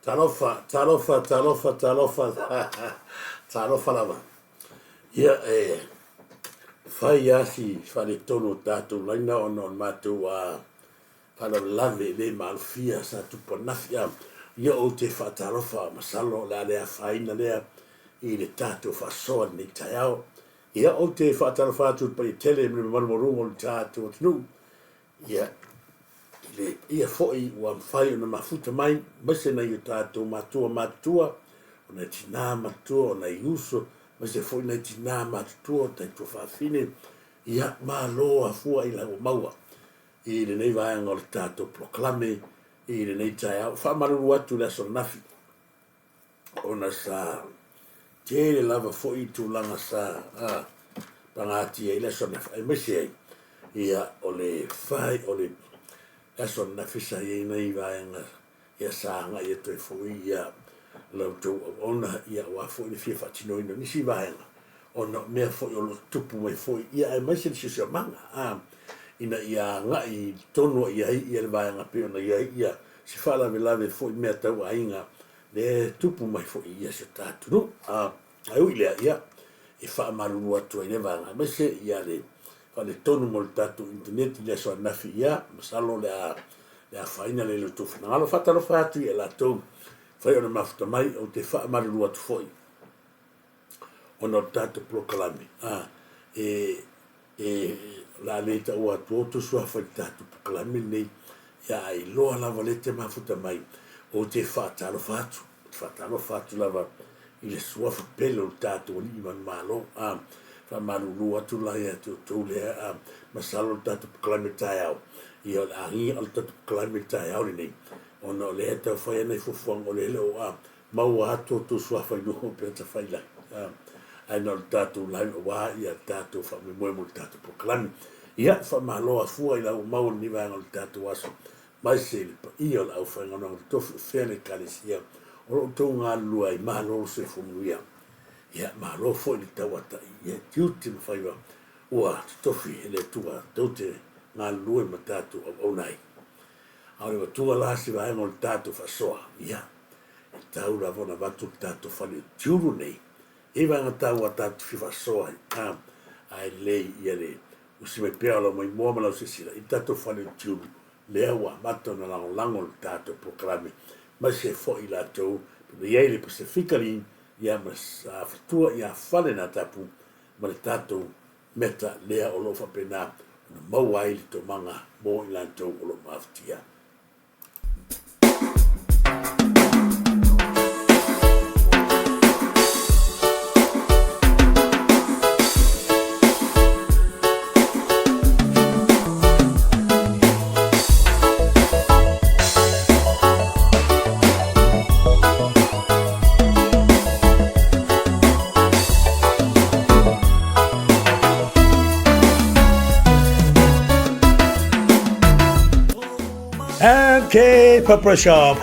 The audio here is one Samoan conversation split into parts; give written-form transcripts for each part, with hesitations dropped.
Talofa, talofa, talofa, talofa, talofa lava. Ia, e fai lava si faaletonu o tatou laina ona o le matou faalavelave e le maalofia sa tupu ananafi. Ia, ou te faatalofa, masalo o le a le afaina lea i le tatou faasoa i lenei taeao. Ia, ou te faatalofa atu i le paia tele ma le mamalu maualuga o le tatou atunuu. Ia, i le paia foi ua mafai ona mafuta mai, aemaise nai o tatou matua matutua, o nai tinā matutua, o nai uso, aemaise foi nai tinā matutua, o taituafaafine, ia, malo afua i lau maua i lenei vaega o le tatou polokalame i lenei taeao. Faamalulu atu i le aso ananafi, ona sa tele lava foi tulaga sa pagatia ai le aso ananafi, aemaise ai ia o le fai o le aso ananafi sa i ai nai vaega ia sa agai atu ai foi ia la outou auauna ia aua foi le fia faatinoina o nisi vaega ona o mea foi o lo o tutupu mai foi ia aemaise le siosiomaga a ina ia agai tonu i ai ia le vaega pei ona i ai ia se faalavelave foi mea tau aiga lea e tupu mai foi i si o ta atunuu. Ae ui i lea, ia, e faamalulu atu ai i lea vaega, aemaise ia le faaletonu mo le tatou internet i le aso ananafi, ia, masalo o le a le afaina lea i lo outou finagalo. Faatalofa atu ia i latou fai ona mafuta mai, ou te faamalulu atu foi. ona o le tatou polokalame, a, e, e, o le a le taua atu outou suafa i le tatou polokalame lenei, ia a iloa lava lea e te mafuta mai, ou te faatalofa atu, ou te faatalofa atu lava i le suafa pele o le tatou Alii ma le Malo. A, faamalulu atu la ia te outou lea, a, masalo le tatou polokalame taeao, ia o le agia o le tatou polokalame taeao lenei, ona o lea e tau fai ana i fuafuaga o lea e le o, a, maua atu outou suafa i luga o upega tafailagi, a, ae na o le tatou live aua ia tatou faamoemoe mo le tatou polokalame. Ia, faamalo afua i la ua maua lenei vaega o le tatou aso, aemaise le paia o le aufaigaluega totofi o fea le Ekalesia o lo o outou galulue ai, malo le soifua manuia. Ia, malo foi le tauatai ia tiute ma faiva ua totofi e le Atua tou te galulue ma tatou auauna ai. A o le avatua la se vaega o le tatou faasoa, ia, e tatau lava ona avatu le tatou fale o tiulu nei i vaega taua tatou te fia faasoa ai, a, ae lelei ia le usi mai pea o lau maimoa ma lau silasila i le tatou fale o tiulu lea ua amata ona lagolago le tatou polokalame, aemaise foi i latou pe i ai le Pasefika Link, ia ma Safatua ia Fale Natapu ma le tatou meta lea o lo o faapena ona maua ai le toomaga mo i latou o lo o mafatia. MK Pepper Shop.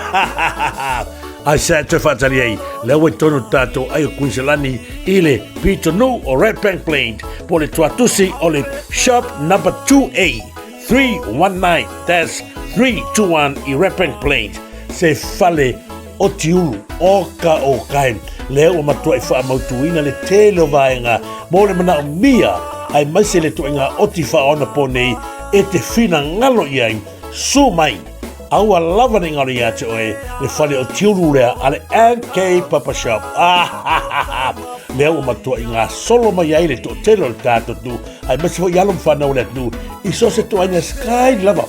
Ai sa te whaatari ai, lea ua i tonu tātou ai o Queensland i le pito nu o Red Bank Plains, po le tuatusi o le shop number 2A 319-321 i Red Bank Plains, se fale o tiulu o ka o kai. Lea ua matuai faamautuina le tele o vaega mo le manaomia aemaise le ituaiga oti faaonapo nei e te finagalo i ai. Su mai, aua lava ne i galo ia te oe le fale o tiulu lea a le MK Papa Shop. Ah, lea ua matuai gasolo mai ai le toatele o le tatou atunuu aemaise foi alo ma fanau o le atunuu i so o se ituaiga sky lava.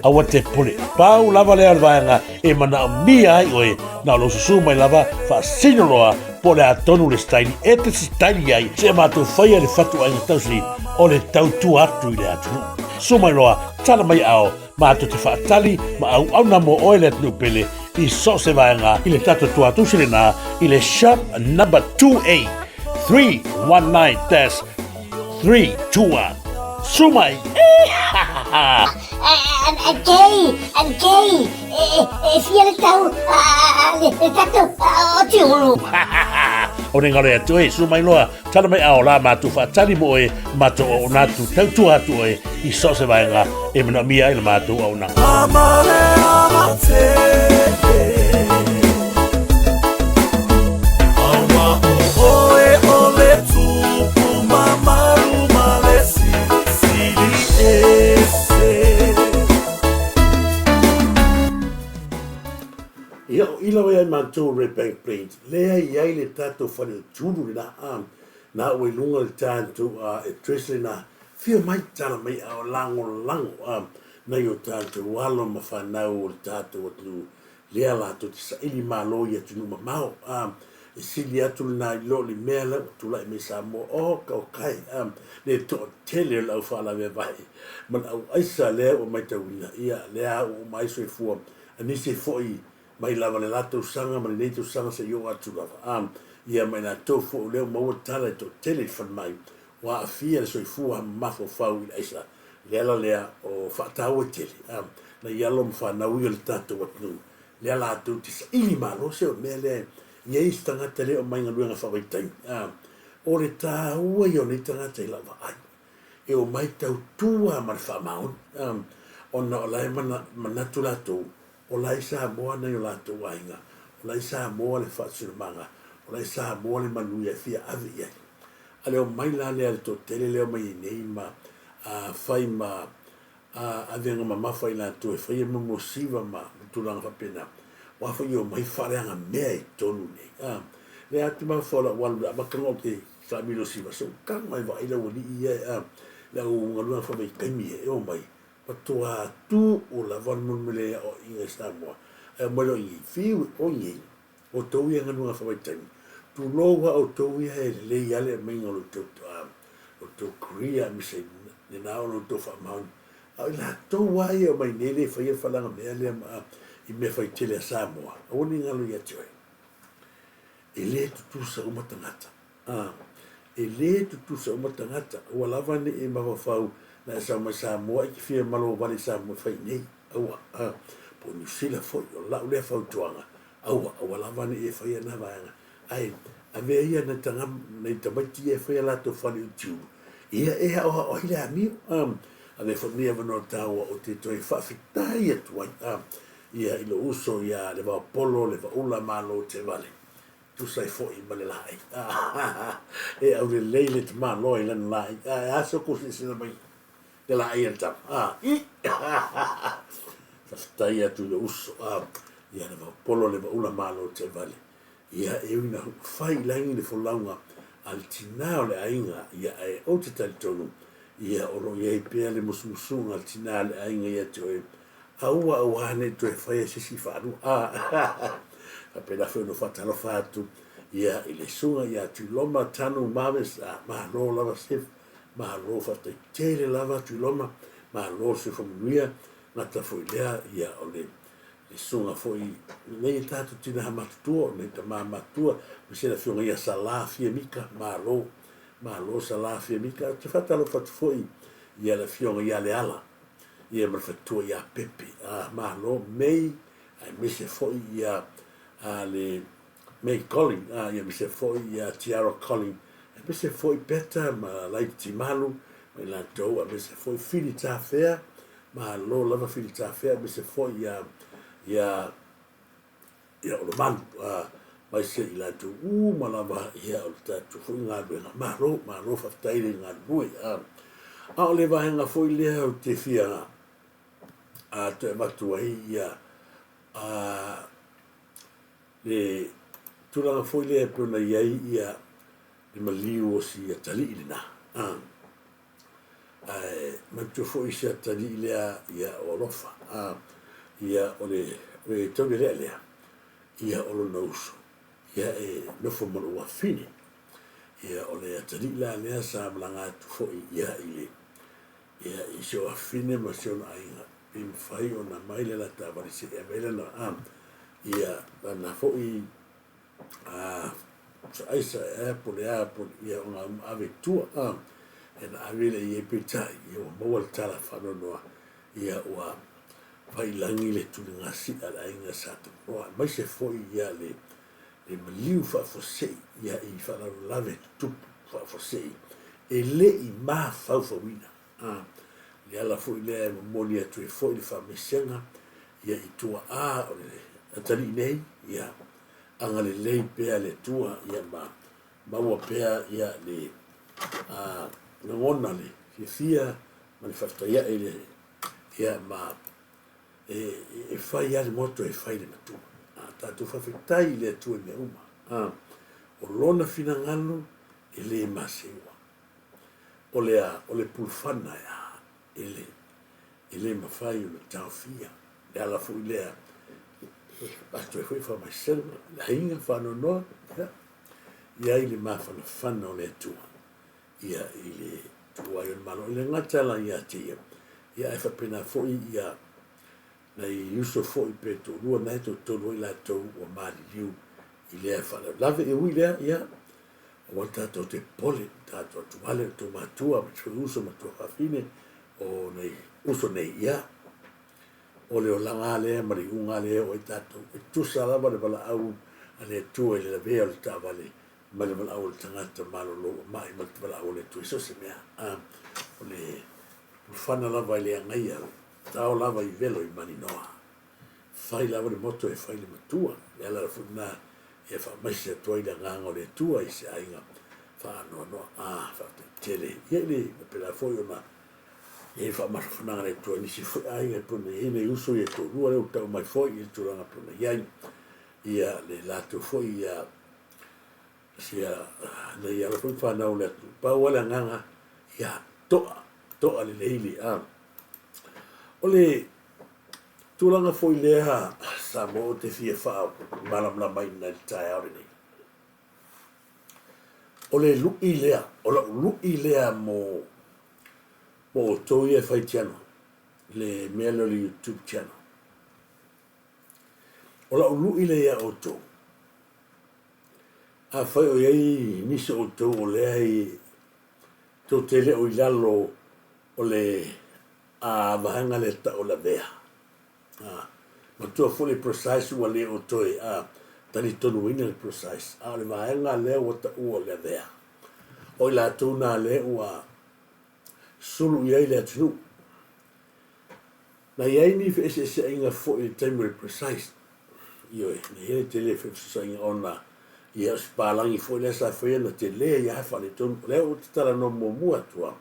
Aua te pule, pau lava lea o le vaega e manaomia ai oe, na o lou susu mai lava faasino loa po o le a tonu le sitaili e te sitaili ai seia matou faia le fatuaiga tausi o le tautua atu i le atunuu. Susu mai loa, tala mai ao, matou te faatali ma auauna mo oe le atunuu pele i so o se vaega i le tatou tuatusi lena i le shop number 2A 319-321. Susu mai! MK, MK, e fia le tau le tatou o tiulu. O ne ngaro atu e, susu mai loa, tala mai ao la matou faatali mo oe, matou auauna atu, tautua atu oe i so o se vaega e manaomia ai le matou auaunaga. Ia, o i lawe ai matou Red Bank Plains, lea i ai le tatou fale o tiulu lena, a, na ua i luga le tatou a, address lena, fia mai tala mai a o lagolago, a, nai o tatou alo ma fanau o le tatou atunuu, lea latou te saili malo i atunuu mamao, a, e sili atu lena i lo le mea la ua tulai mai Samoa, oh, ka o kai, a, le toatele o le au faalaveavae ma le au aisa lea ua matauina, ia, lea ua uma ai soifua a nisi foi mai lava le la tausaga ma lenei tausaga seia oo atu lava, a, ia ma i latou foi o lea ua maua tala e toatele i le falemai ua aafia le soifua ma mafaufau i le aisa, le ala lea o faataua tele, a, nai alo ma fanau ia o le tatou atunuu, lea latou te saili malo se o le mea lea e i ai isi tagata e le omai galuega faavaitaimi, a, o le taua ia o nei tagata i lau vaai, e omai tautua ma le faamaoni, a, ona o la e manatu latou o la i Samoa nai o latou aiga, o la i Samoa le faasinomaga, o la i Samoa le manuia e fia ave i ai. A le omai la lea le toatele lea omai ai nei ma fai ma avega mamafa i latou e faia mo siva ma tulaga faapena, aua foi e omai faaleaga mea i totonu nei. Lea atu mafaufau lau alu i le amataga ou te faamilosiva se ou tago ae vaai le aualii ia a le au galuega faavaitaimi ia e omai matuā tuu lava le mulimuli ai aoaiga i Samoa ae omai loa i inei fiu e oi nei outou ia galuega faavaitaimi tulou lava outou ia e lelei lava le aumaiga o lo outou career aemaise lena o lo outou faamaoni a o i latou lava ia e omai nei lea e faia le falagamea lea i mea faitele a Samoa aua ne i galo ia te oe. E le tutusa uma tagata. A, e le tutusa uma tagata. Ua lava ne i mafaufau na e sau mai Samoa e te fia malo vale i Samoa e fai i nei. Aua, a, po o Niu Sila foi, o lau lea fautuaga, aua, aua lava ne i e faia na vaega. Ae avea ia nai taga, nai tamaiti ia e fai a latou fale i Utiulu, ia e aoao ai le amio. A, avea foi lenei avanoa taua ou te toe faafetai atu ai, a, ia i lou uso ia Levaopolo Levaula Malo Tevale, tusa ai foi ma le laei. E aulelei le tamaloa i lana laei. Ae a se kou silasila mai le laei a le tama? Faafetai atu i lou uso ia Levaopolo Levaula Malo Tevale. Ia e ui ina fai i lagi le folauga a le tina o le aiga, ia ae ou te talitonu ia o lo o i ai pea le musumusuga a le tina o le aiga ia te oe Aua aua ne i toe faia se isi faalua. Faapena foi ona faatalofa atu ia i le susuga ia Tuiloma Tanu Mavis, malo lava Steph, malo faafetai tele lava Tuiloma, malo le soifua manuia, gata foi lea ia o le susuga foi nei e tatou tina matutua, o nei tama matutua, aemaise le afioga ia Sala Fiamika, malo, malo Sala Fiamika. Ou te faatalofa atu foi ia le afioga ia Leala, ia ma le faletua ia Pepe, a malo May aemaise foi ia a le May Colling, a ia aemaise foi ia Tiara Colling, aemaise foi Peta ma Laiti Malu ma i latou, aemaise foi Fili Tafea, malo lava Fili Tafea, aemaise foi ia ia ia Olomalu, a aemaise i latou uma lava ia o le tatou foi galuega. Malo, malo faafetai le galulue. A, a o le vaega foi lea ou te fia a toe avatu ai ia a le tulaga foi lea e pei ona i ai ia le maliu o si atalii lena. A, Ae manatua foi si atalii lea ia o alofa, a, ia o le, o le taulelea lea, ia o lona uso, ia e nofo ma lou afafine. Ia o le atalii la lea sa malaga atu foi ia i le, ia i si ou afafine ma si ona aiga, pe mafai ona aumai le la taavale se i ave ai lana, a, ia lana foi a aisa ea po o le a po o ia ona ave i tua a ia na ave lea i ai peitai ia ua maua le tala faanoanoa ia ua fai i lagi le tuligasia a le aiga Sa Tapunoa aemaise foi ia le le maliu faafuasei ia i faalavelave tutupu faafuasei e le i mafaufauina a le ala foi lea e momoli atu ai foi le faamaisega ia i tuaa o le atalii nei ia agalelei pea le Atua ia ma maua pea ia le lagona le fiafia ma le faafetai ae le ia ma e fai lava le moto e fai le matua. A tatou faafetai i le Atua i mea uma. A o lona finagalo e le maseua. O le a o le pulufana e a e le e le mafai ona taofia. Le ala foi lea e avatu ai foi faamaisega, le aiga faanoanoa, ia, i ai le mafanafana o le Atua, ia, i le tuua ai o le Malo. E le gata la ia te ia, ia ae faapena foi ia nai uso foi pe toalua na e toatolu ai latou ua maliliu i lea faalavelave. E ui i lea, ia, aua tatou te popole, tatou atuale o tou matua, ma foi uso ma tuafafine o nei uso nei, ia, o le olaga lava lea ma le iuga lava lea e oo ai tatou. E tusa lava le valaau a le Atua i le lavea o le taavale ma le valaau a le tagata malolo ua mai ma le valaau a le Atua i so o se mea. A, o le pulufana lava e le agaia, tao lava i velo i maninoa. Fai lava le moto e fai le matua. Le ala foi lena e faamaise atu ai le agaga o le Atua i se aiga faanoanoa. A, faafetai tele. Ia i le faapena foi ona i ai faamasafanaga a le Atua i nisi foi aiga e pei ona i ai nai uso ia e toalua lea ua tau mai foi i le tulaga e pei ona i ai ia le latou foi ia. sia nai alo foi fanau le atunuu. Pau lava le agaga, ia to'a, to'a lelei le a. O le tulaga foi lea Samoa ou te fia faamalamalamaina i le taeao lenei. O le lu'i lea, o lau lu'i lea mo mo outou ia e fai channel, le mea lea o le YouTube channel. O lau lu'i lea ia outou, afai o i ai nisi o outou o lea e tou te le o i lalo o le a vaega lea e tau o le Avea, a, manatua foi le precise ua le o toe a talitonuina le precise, a o le vaega lea ua taua o le Avea, o i latou na lea ua sulu i ai le atunuu. Na i ai ni feeseeseaiga foi i le taimi o le precise, ioe, na i ai le tele o feeseeseaiga ona ia o se palagi foi lea sa faia na tele ai lava faaletonu. O lea ou te talanoa muamua atu lava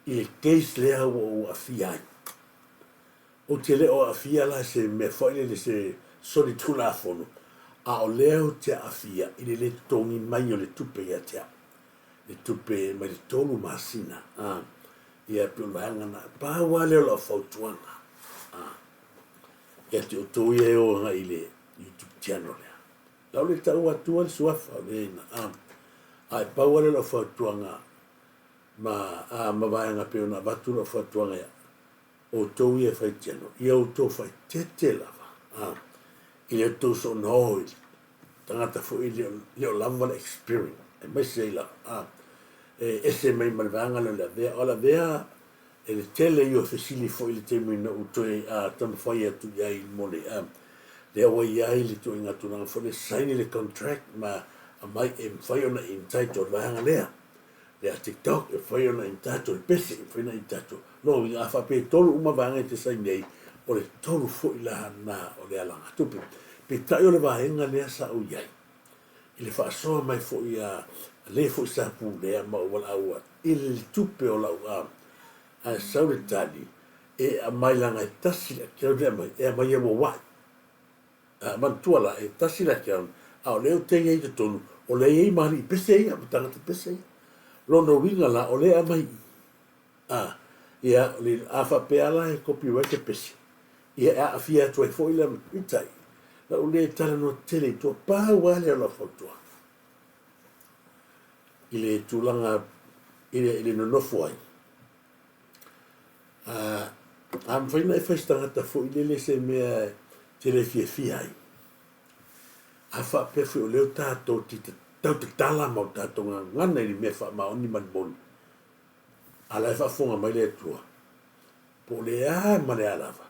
i le case lea ua ou aafia ai. Ou te le o aafia la i se mea foi lele se solitulafono, a o lea ou te aafia i le le totogi mai o le tupe ia te au, le tupe mai le 3 masina. A, ia pei o le vaega lena. Pau lava lea o lau fautuaga, a, ia te outou ia e o agai i le YouTube channel lea. O le a ou le taua atua le suafa o le na, a, ae pau lava lea o lau fautuaga ma, a, ma vaega pei ona avatu lau fautuaga ia outou ia e faitino, ia outou faaeteete lava a, i le outou soonao i tagata foi le, le o lava le experience, aemaise ai lava a, e ese mai ma le vaega lea o le avea. O le avea e le tele ia o fesili foi i le taimi na ou toe a, taumafai atu i ai mo le a, lea ua i ai le ituaiga tulaga foi lea, saini le contract ma aumai e mafai ona entitle le vaega lea. Le a TikTok, e mafai ona entitle le pese, e mafai ona entitle. Lona uiga, a faapea e tolu uma vaega e te saini ai, o le tolu foi la na o le alagatupe. Peitai o le vaega lea sa ou i ai, i le faasoa mai foi a le foi sa pulea ma ou valaau i le tupe o lau a, ae sau le tali, e aumai leaga e tasi le account e aumai, e aumai e uauai. A, manatua la, e tasi le account, a o lea ou te i ai i totonu, o lea e i ai ma alii pese ia, ma tagata pese ia. Lona uiga la, o lea e aumai i i. A, ia, o le, a faapea la e copyright le pese, ia e aafia atu ai foi la, peitai, na ou le talanoa tele i tua, pau lava lea o lau fautuaga i le tulaga i le, i le nonofo ai. A mafai ona e fai se tagata foi lele se mea e te le fiafia ai, a faapea foi o lea tatou te tau tatala ma o tatou gagana i le mea faamaoni ma le moni, a la e faafofoga mai le Atua, po o le a ma le a lava,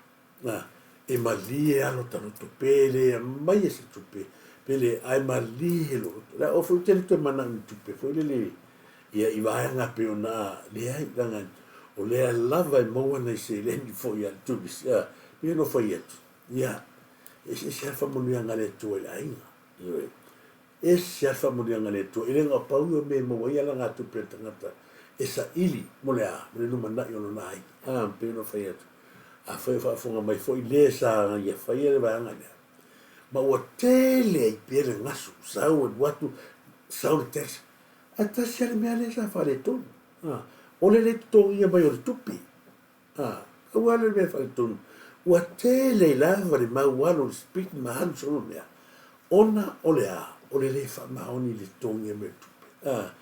a, e malie lava lota loto, pe le aumaia se tupe, pe le, ae malie lou loto. O le a oe foi ou te le toe manao i ni tupe foi lele ia i vaega pei ona leai, leaga o lea lava e maua nai seleni foi a le Turisi, a, pei ona fai atu, ia, e eseese lava le faamanuiaga a le Atua i le aiga, ioe. Ese lava le faamanuiaga a le Atua, e le na o pau ia o mea e maua ai alagatupe a le tagata e saili mo le a? Mo le lumanai o lona aiga, a, pei ona fai atu. Afai o faafofoga mai foi le sa ia faia le vaega lea, ma ua tele ai pea le gasu, sau alu atu, sau le tax, ae tasi lava le mea lea sa faaletonu, a, o le le totogiina mai o le tupe, a, aua le mea faaletonu, ua tele ai lava le mau alu o le speed ma alu solo mea, ona o le a? O le le faamaoni i le totogiina mai o le tupe, a,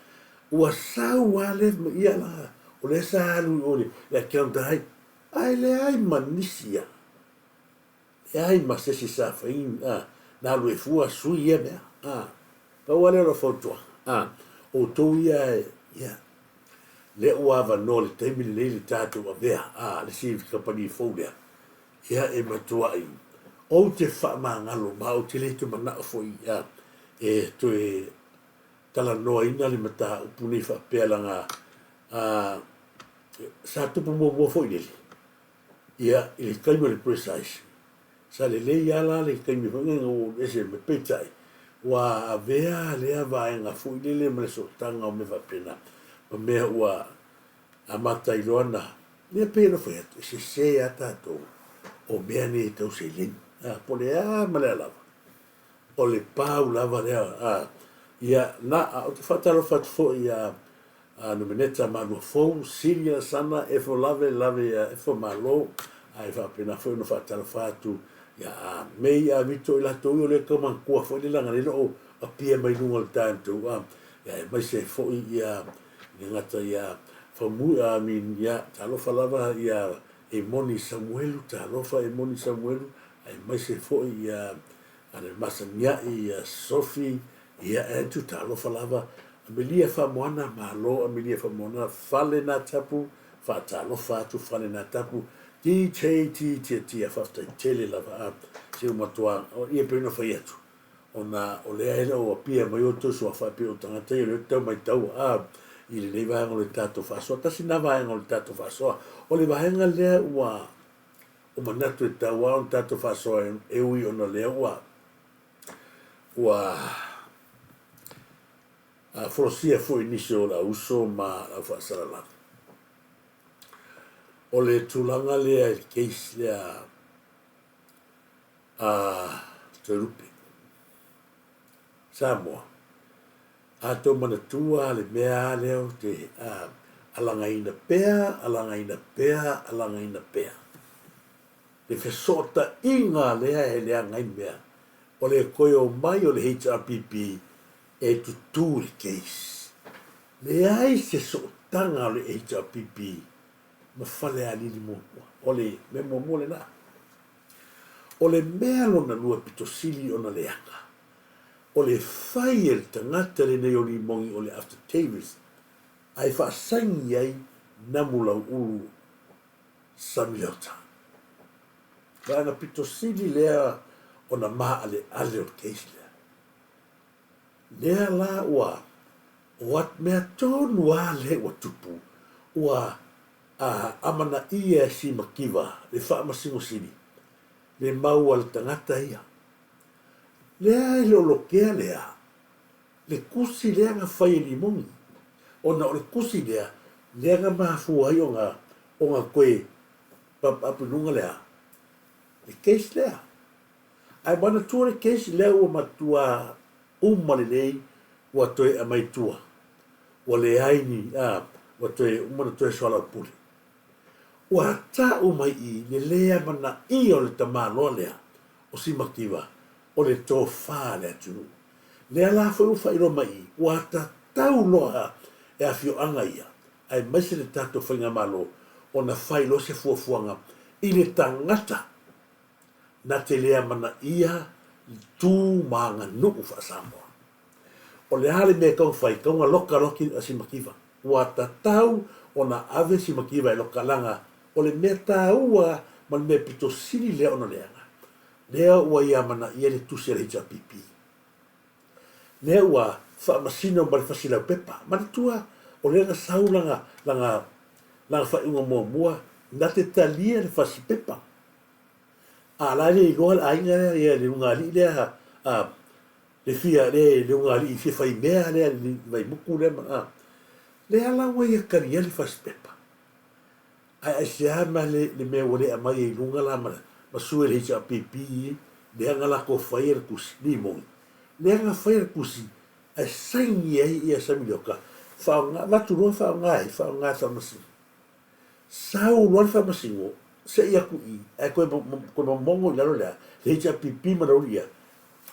ua sau lava le, ia la, o lea sa alu i o i le account ai, ae leai ma nisi a, leai ma se isi sa fai, a, na alu ai fua sui ia mea, a. Pau lava lea o lau fautuaga, a, outou ia e, ia, lea ua avanoa i le taimi lenei le tatou avea, a, le isi kamupani fou lea, ia, e matuai ou te faamagalo ma ou te le toe manao foi, a, e toe talanoaina le mataupu nei faapea leaga a, sa tupu muamua foi lele, ia, i le taimi o le precise, sa lelei lava la le taimi foi lea ina ua ou ese mai, peitai, ua avea lea vaega foi lele ma le sootaga o mea faapena, ma mea ua amata ai loa na, ia pei ona fai atu, e sese lava tatou o mea nei e tau seleni, a, po o le a ma le a lava. O le pau lava lea, a, Ia, na, a ou te faatalofa atu foi ia a Nomeneta Manuafou, Silia Sana, Efo Lave, Lave ia Efo Malo, ae faapena foi ona faatalofa atu ia a Mei a Vito i latou ia o lea taumatua foi le laga le loo apia mai luga o le time tou a ia aemaise foi ia le gata ia Faumui a mean ia talofa lava ia Emoni Samuelu talofa Emoni Samuelu aemaise foi ia a le Masaniai ia Sofi ia Andrew talofa lava Amelia Faamoana malo Amelia Faamoana fale na tapu faatalofa atu fale na tapu DJ T Tiatia faafetai tele lava a se ua matua ia pei ona fai atu ona o lea e le o apia mai outou suafa e pei o tagata ia o lea ou te tau maitaua a i lenei vaega o le tatou faasoa. Tasi lena vaega o le tatou faasoa. O le vaega lea ua o manatu e tatau lava ona tatou faasoa e ui ona o lea ua ua folasia foi nisi o le auuso ma le aufaasalalau. O le tulaga lea i le case lea a Toelupe, Samoa, a tou manatua le mea lea ou te alagaina pea, alagaina pea, alagaina pea. Le fesootaiga lea e leaga ai mea, o le toe omai o le HRPP e tutū le case. Leai se sootaga o le HRPP ma Falealili muamua. O le mea muamua lena. O le mea lona lua pito sili ona leaga, o le fai e le tagata lenei o Limogi o le After Tavis ae faasaini ai Namulau'ulu Samiota. Vaega pito sili lea ona maaleale o le case lea. Lea la ua o at mea tonu a lea ua tupu, ua a amanaia e Simakiva le Faamasino Sili le mau a le tagata ia. Lea e le o lokea lea le tusi lea na fai e Limogi, ona o le tusi lea, lea na mafua ai ona ona toe papaapu i luga le a? Le case lea. Ae manatua le case lea ua matua uma lelei ua toe aumai i tua, ua leai ni, a, ua toe uma ona toe soalaupule. Ua tau mai i le le amanaia o le tamaloa lea o Simakiva o le tofa a le atunuu. Lea la foi ua faailoa mai i, ua tatau loa e afioaga ia, aemaise le tatou faigamalo, ona fai loa se fuafuaga i le tagata na te le amanaia tu ma aganuu faa-Samoa. O le a le mea e tatau ona fai, e tatau ona loka loa a Simakiva. Ua tatau ona ave Simakiva e loka leaga o le mea taua ma le mea pito sili lea ona leaga, lea ua ia amanaia le tusi a le HRPP. Lea ua faamasino ma le fasi laupepa. Manatua, o lea na sau lana, lana, lana faaiuga muamua, na te talia le fasi pepa. A la e le iloa le aiga lea, ia le ulugalii lea, a, le fia, le, le ulugalii fia fai mea lea, le vaimutu lea, ma, a. Lea la ua ia talia le fasi pepa. Ae aisea ma le, le mea ua le aumai ai i luga la ma, ma sue le HRPP lea na latou faia le tusi, limoni. Lea na faia le tusi ae saini ai ia Samilioka, faaaoga, avatu loa faaaoga ai, faaaoga e Faamasino. Sau loa le Faamasino, sei atu i i, ae toe, toe momono i lalo le a, le HRPP ma le ia,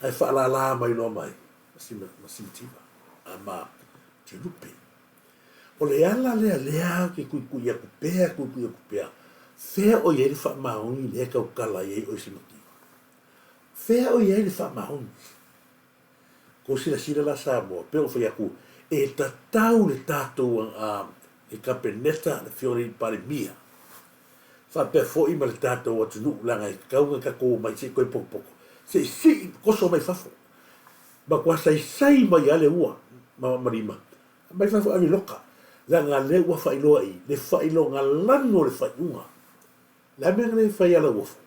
ae faalala mai loa mai, ma sima, ma Simativa, a ma Telupe. O le ala lea lea ou te tuitui atu pea, tuitui atu pea, fea o i ai le faamaoni lea e tautala i ai oe Simativa? Fea o i ai le faamaoni? Kou silasila la Samoa, pei ona fai atu, e tatau le tatou le Kapeneta, le Afioga i le Palemia, faapea foi ma le tatou atunuu, leaga e tatau ona tatou omai se i toe potopoto, se i sii, toso mai fafo. Matua saisai mai lava le ua ma lima, mai fafo ave i loka, leaga lea ua faailoa i le faailoga lanu o le faaiuga. Le a mea na le fai a Lauofo?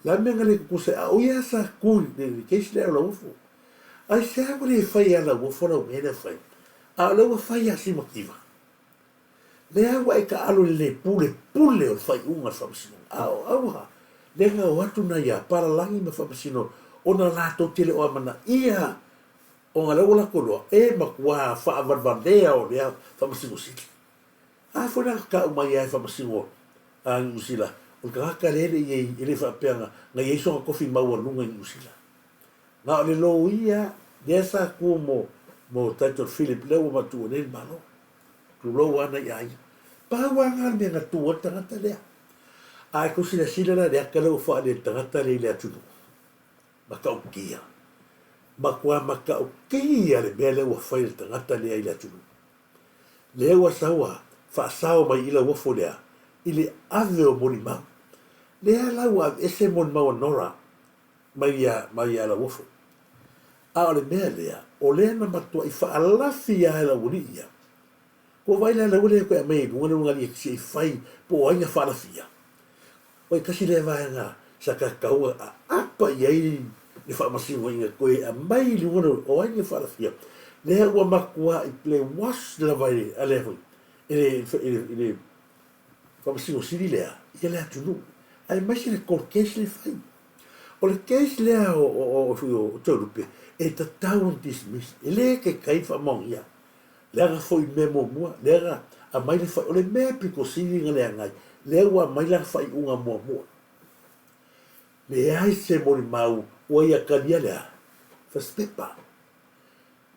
Le a mea na le tutusa ai? A o ia sa tu i le case lea o Lauofo. Aisea ua le fai a Lauofo lau mea lea fai? A o lea ua fai a Simativa. Lea ua e taalo i le le pule pule o le faaiuga a le Faamasinoga. A o auha, lea na o atu nai a palalagi ma Faamasino ona latou te le o amanaia Ona lea ua latou iloa, e matua faavalevalea o lea Faamasino Sili. A foi la tau mai lava e Faamasino a Niu Sila, o le tagata lea e le i ai, e le faapea na na i ai sona tofi maualuga i Niu Sila. Na o le loia lea sa tu mo mo Title Philip lea ua matua nei le Malo. Tulou lava nai aiga. Pau lava lena le mea na tu ai le tagata lea. A e tou silasila la i le ata lea ua faaali e le tagata lea i le atunuu, matautia. Matua matautia le mea lea ua fai e le tagata lea i le atunuu. Lea ua sau a faasao mai i Lauofo lea i le ave o molimau. Lea la ua aveese molimau a Nora mai ia mai ia Lauofo. A o le mea lea, o lea na matuai faalafi lava e Laualii ia. Ua vaai la ua le toe aumai i luga le ulugalii se i fai po o ai na faalafia. Ua tasi lea vaega sa tatau a aapa i ai le faamasinoina toe aumai i luga le o ai na faalafia. Lea ua matuai brainwash lava e a lea foi e le Faamasino Sili lea ia le atunuu aemaise le court case lea e fai. O le case lea o Toelupe e tatau ona dismiss e le taitai ona faamaonia. Leaga foi i le mea muamua, lea na aumai le o le mea pito sili ona leaga ai, lea ua aumai lana faaiuga muamua. Leai se molimau ua ia talia le a? First paper.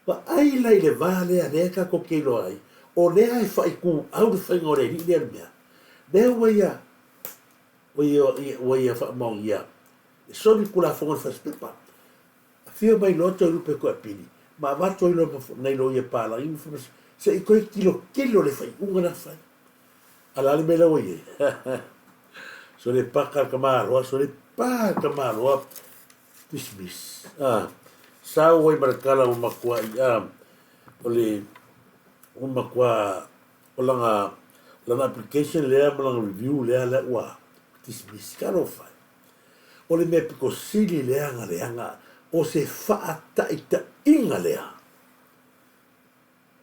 Vaai la i le va lea lea tatou te iloa ai, o lea e faituau le faiga o le alii lea le mea. Lea ua ia, ua ia, ua ia faamaonia e soli le Tulafono i le first paper. Afio mai loa Toelupe Toeapili ma avatu ai loa ma nai loia palagi ma fai se i toe tilotilo le faaiuga na fai. A le a le mea la ua i ai? Sole paka le tamaloa, sole pa le tamaloa dismiss. Ah, sau ai ma le tala ua matuai, ah, o le ua matua o lana lana application lea ma lana review lea lea ua dismiss. Talofa e. O le mea pito sili leaga leaga o se faataitaiga lea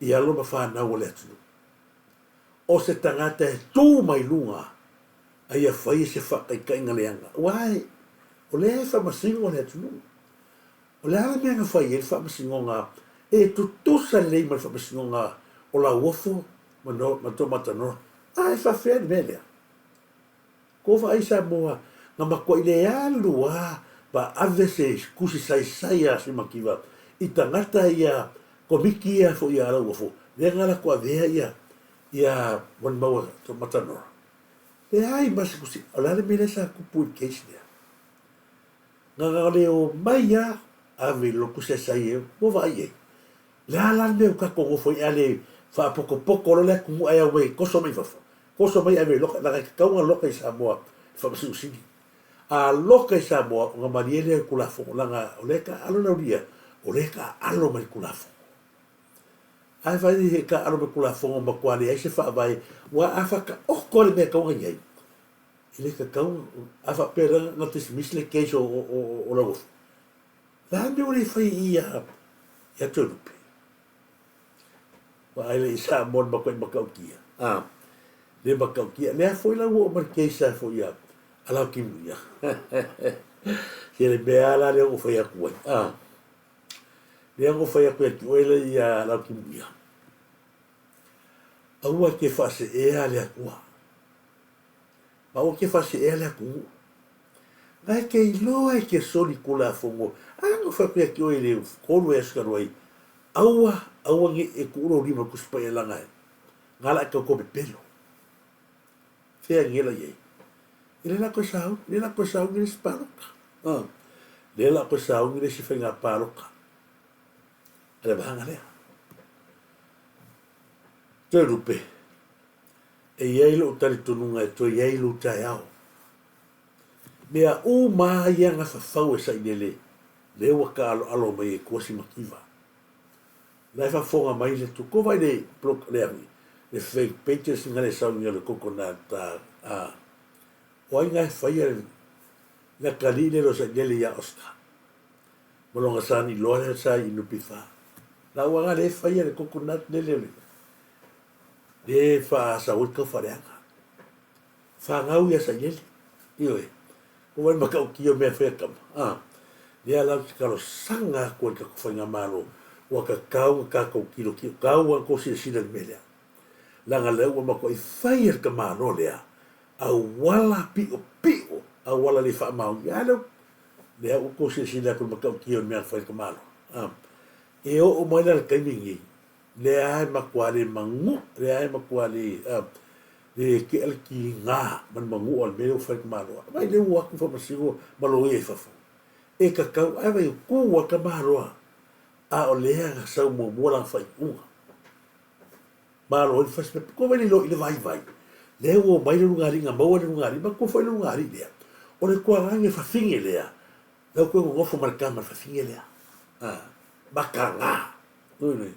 i alo ma fanau o le atunuu. O se tagata e tu mai luga a ia faia se faataitaiga leaga, aua o lea e faamasino le atunuu. O le a le mea na fai ai le faamasinoga e tutusa lelei ma le faamasinoga o Lauofo ma Tomatanoa? A e faafefea le mea lea? Ko vaai Samoa na matuai le alu a ma ave se tusi saisai a se mativa i tagata ia komiti ia foi a Lauofo lea na latou avea ia ia molimau a Matanoa. Leai ma se tusi o le a le mea lea sa tupu i le case lea? Na na le omai a ave i lona tusi saisai e ua vaai i ai. Le a la le mea ua tatou nofo ai a le faapotopoto loa le atunuu ae omai e toso mai fafo? Toso mai ave i loka, leaga e tatau ona loka i Samoa i Faamasino Sili. A loka i Samoa ona malie lea i le Tulafono leaga o lea e taaalo le aulia, o lea e taaalo mai le Tulafono. Ae fai e taaalo mai le Tulafono matua leai se faavae, aua a faataoto lava le mea e tatau ona i ai, e le tatau, a faapea la na dismiss le case o Lauofo, o le a le mea ua le fai i i ia Toelupe? Vaai la i Samoa le matuai matautia. A, le matautia. Lea foi la ua oo mai le case a foi a Laukimuia. Se le mea lava la lea ua fai atu ai. A, lea ua fai atu ia te oe la ia Laukimuia. Aua e te faaseea le Atua. Ma aua e te faaseea le atunuu. Na e te iloa e te soli Tulafono. A na fai atu ia te oe i le 3 ai aso talu ai, Aua, aua ne i e tuu lou lima i le Tusi Paia leaga e na la e tau pepelo. Fea e la i ai? E le la toe sauni, le la toe sauni le isi palota. Le la toe sauni le isi faiga palota a le vaega lea. Toelupe, e i ai lou talitonuga e toe i ai lou taeao. Mea uma lava ia na fafau e Sailele, lea ua taaloalo mai e tua si mativa. La e faafofoga mai le atu, ko vai le blog lea hui, le fake pages nga le sauni o le coconut a o ai nga e faia le kali le lo Sailele ia Oscar. Ma longa sani loa le sa i NPF. La ua nga le faia le coconut le le le faasau ai le taufaaleaga. Fanau ia Sailele. Ioe. Ua wai matautia o mea e fai a tama. A, lea la ou te talosaga atu ai i le tatou faigamalo. Ua kakau na tatou tilotilo, tau lava na tou silasila i le mea lea. Leaga lea ua matuai fai e le tamaloa lea auala piopio, auala le faamaonia. A lea, lea ua tou silasila atu i le matautia o le mea na fai e le tamaloa. A, e oo mai la i le taimi lenei, lea e matua le manua, lea e matua le, a, le tea le tiga ma le manua o le mea lea ua fai e le tamaloa. Vaai lea ua o atu faamasino ma loia i fafo. E tatau, ae vaai, tu lava le tamaloa, a o lea na sau muamua lana faaiuga. Malo ai le fasipepa. Ko vai le iloa i le vaivai. Lea ua omai le lugalii na maua le lugalii. Manatua foi le lugalii lea. O le tualagi o le fafine lea. Lau toe nonofo ma le tama le fafine lea. A, mataga. Oi,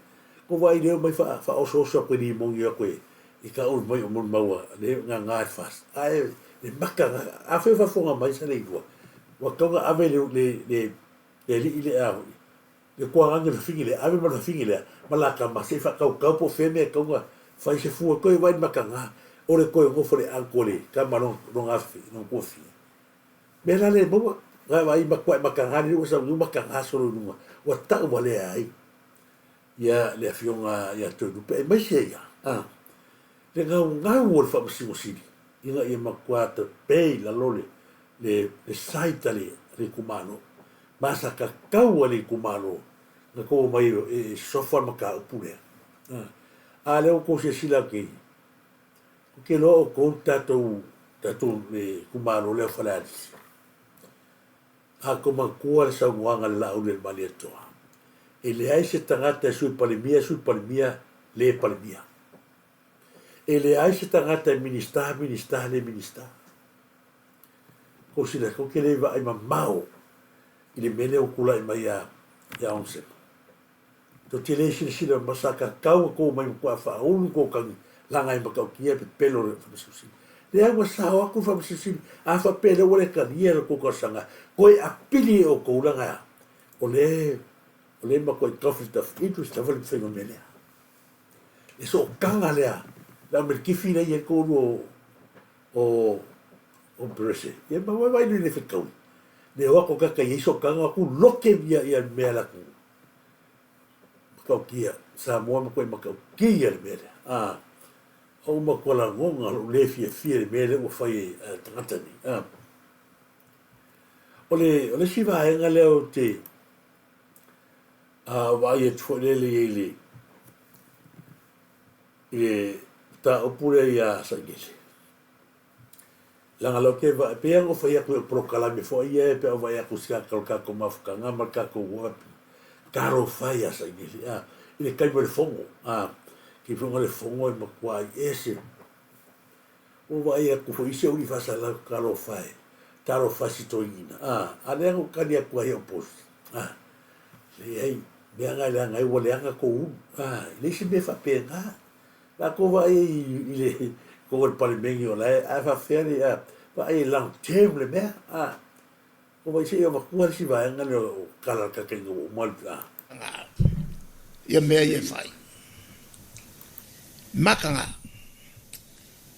ko vai lea omai faaosooso atu e limoni atu e i ka ulu mai o molimau a le gaga e fas. Ae le mataga. Afai o faafofoga mai Saleilua, ua tatau ona ave le le le le alii lea a le tuagaga i le fafine lea, ave ma le fafine lea ma la tama se i faatautau po o fea mea e tatau ona fai se fua toe vaai i le mataga o le toe nofo i le uncle le tama lona afafine, lona tuafafine. Mea la lea e maua, na vaai matuai mataga lea ua sau nei mataga solo i luga, ua tau valea ai ia le afioga ia Toelupe aemaise ia a le gaugau o le Faamasino Sili ina ia matua tape i lalo le le le site a le itumalo. Ma sa tatau a le itumalo na tou omai e sosofa le mataupu lea. A lea ua tou silasila atu i ou te iloa outou le tatou tatou le itumalo lea o Falealili. A tou manatua le saunoaga a le Laauli a le Malietoa, e leai se tagata e Sui Palemia, Sui Palemia, le Palemia. E leai se tagata e Minisita, Minisita, le Minisita. Kou sila, kou te le vaai mamao i le mea lea ua tulai mai ia, ia Onesemo. Tou te le silasila ma sa tatau na tou omai matuai faaulu tou tagi laga e matautia e pepelo le Faamasino Sili. Leai ua sao atu le Faamasino Sili, a faapea lea ua le talia le tou talosaga, toe apili e outou laga o lea o lea e matuai conflict of interest lava le faiga o le mea lea. Le sootaga lea, le au melkifi lea e i ai le toalua o o o Perese. Ia ma vaai le le fetaui. Le o atu kaka i ai sootaga o atu loke ia ia mea la ku. Matautia, Samoa ma koe matautia le mea lea. Ah, o matua lagona lou le fiafia i le mea lea ua fai e le tagata nei. Ah. O le, o le isi vaega lea ou te vaai atu foi lele i le, i le mataupu lea iā Sailele. Leaga o lea ou te vaai, pei lava ona ou fai atu i polokalame foi ia pe a ou vaai atu i se o le tatou mafutaga ma le tatou rugby, talofa e ia Sailele, a, i le taimi o le fono, a, taimi foi o le fono e matuai ese. Ua vaai atu foi i isi au faasalalau, talofa e, talofa e si toeaina, a, a lea na ou tali atu ai i au post, a, leai, mea na e leaga ai ua leaga tou ulu, a, e leai se mea faapena. La tou vaai i le tou le Palemene o la e, ae faapefea le, a, vaai e long term le mea, a, tou vaai se i avatua le isi vaega lea o tala a le taitaiga ua uma le, a. Ia mea ia e fai. Mataga.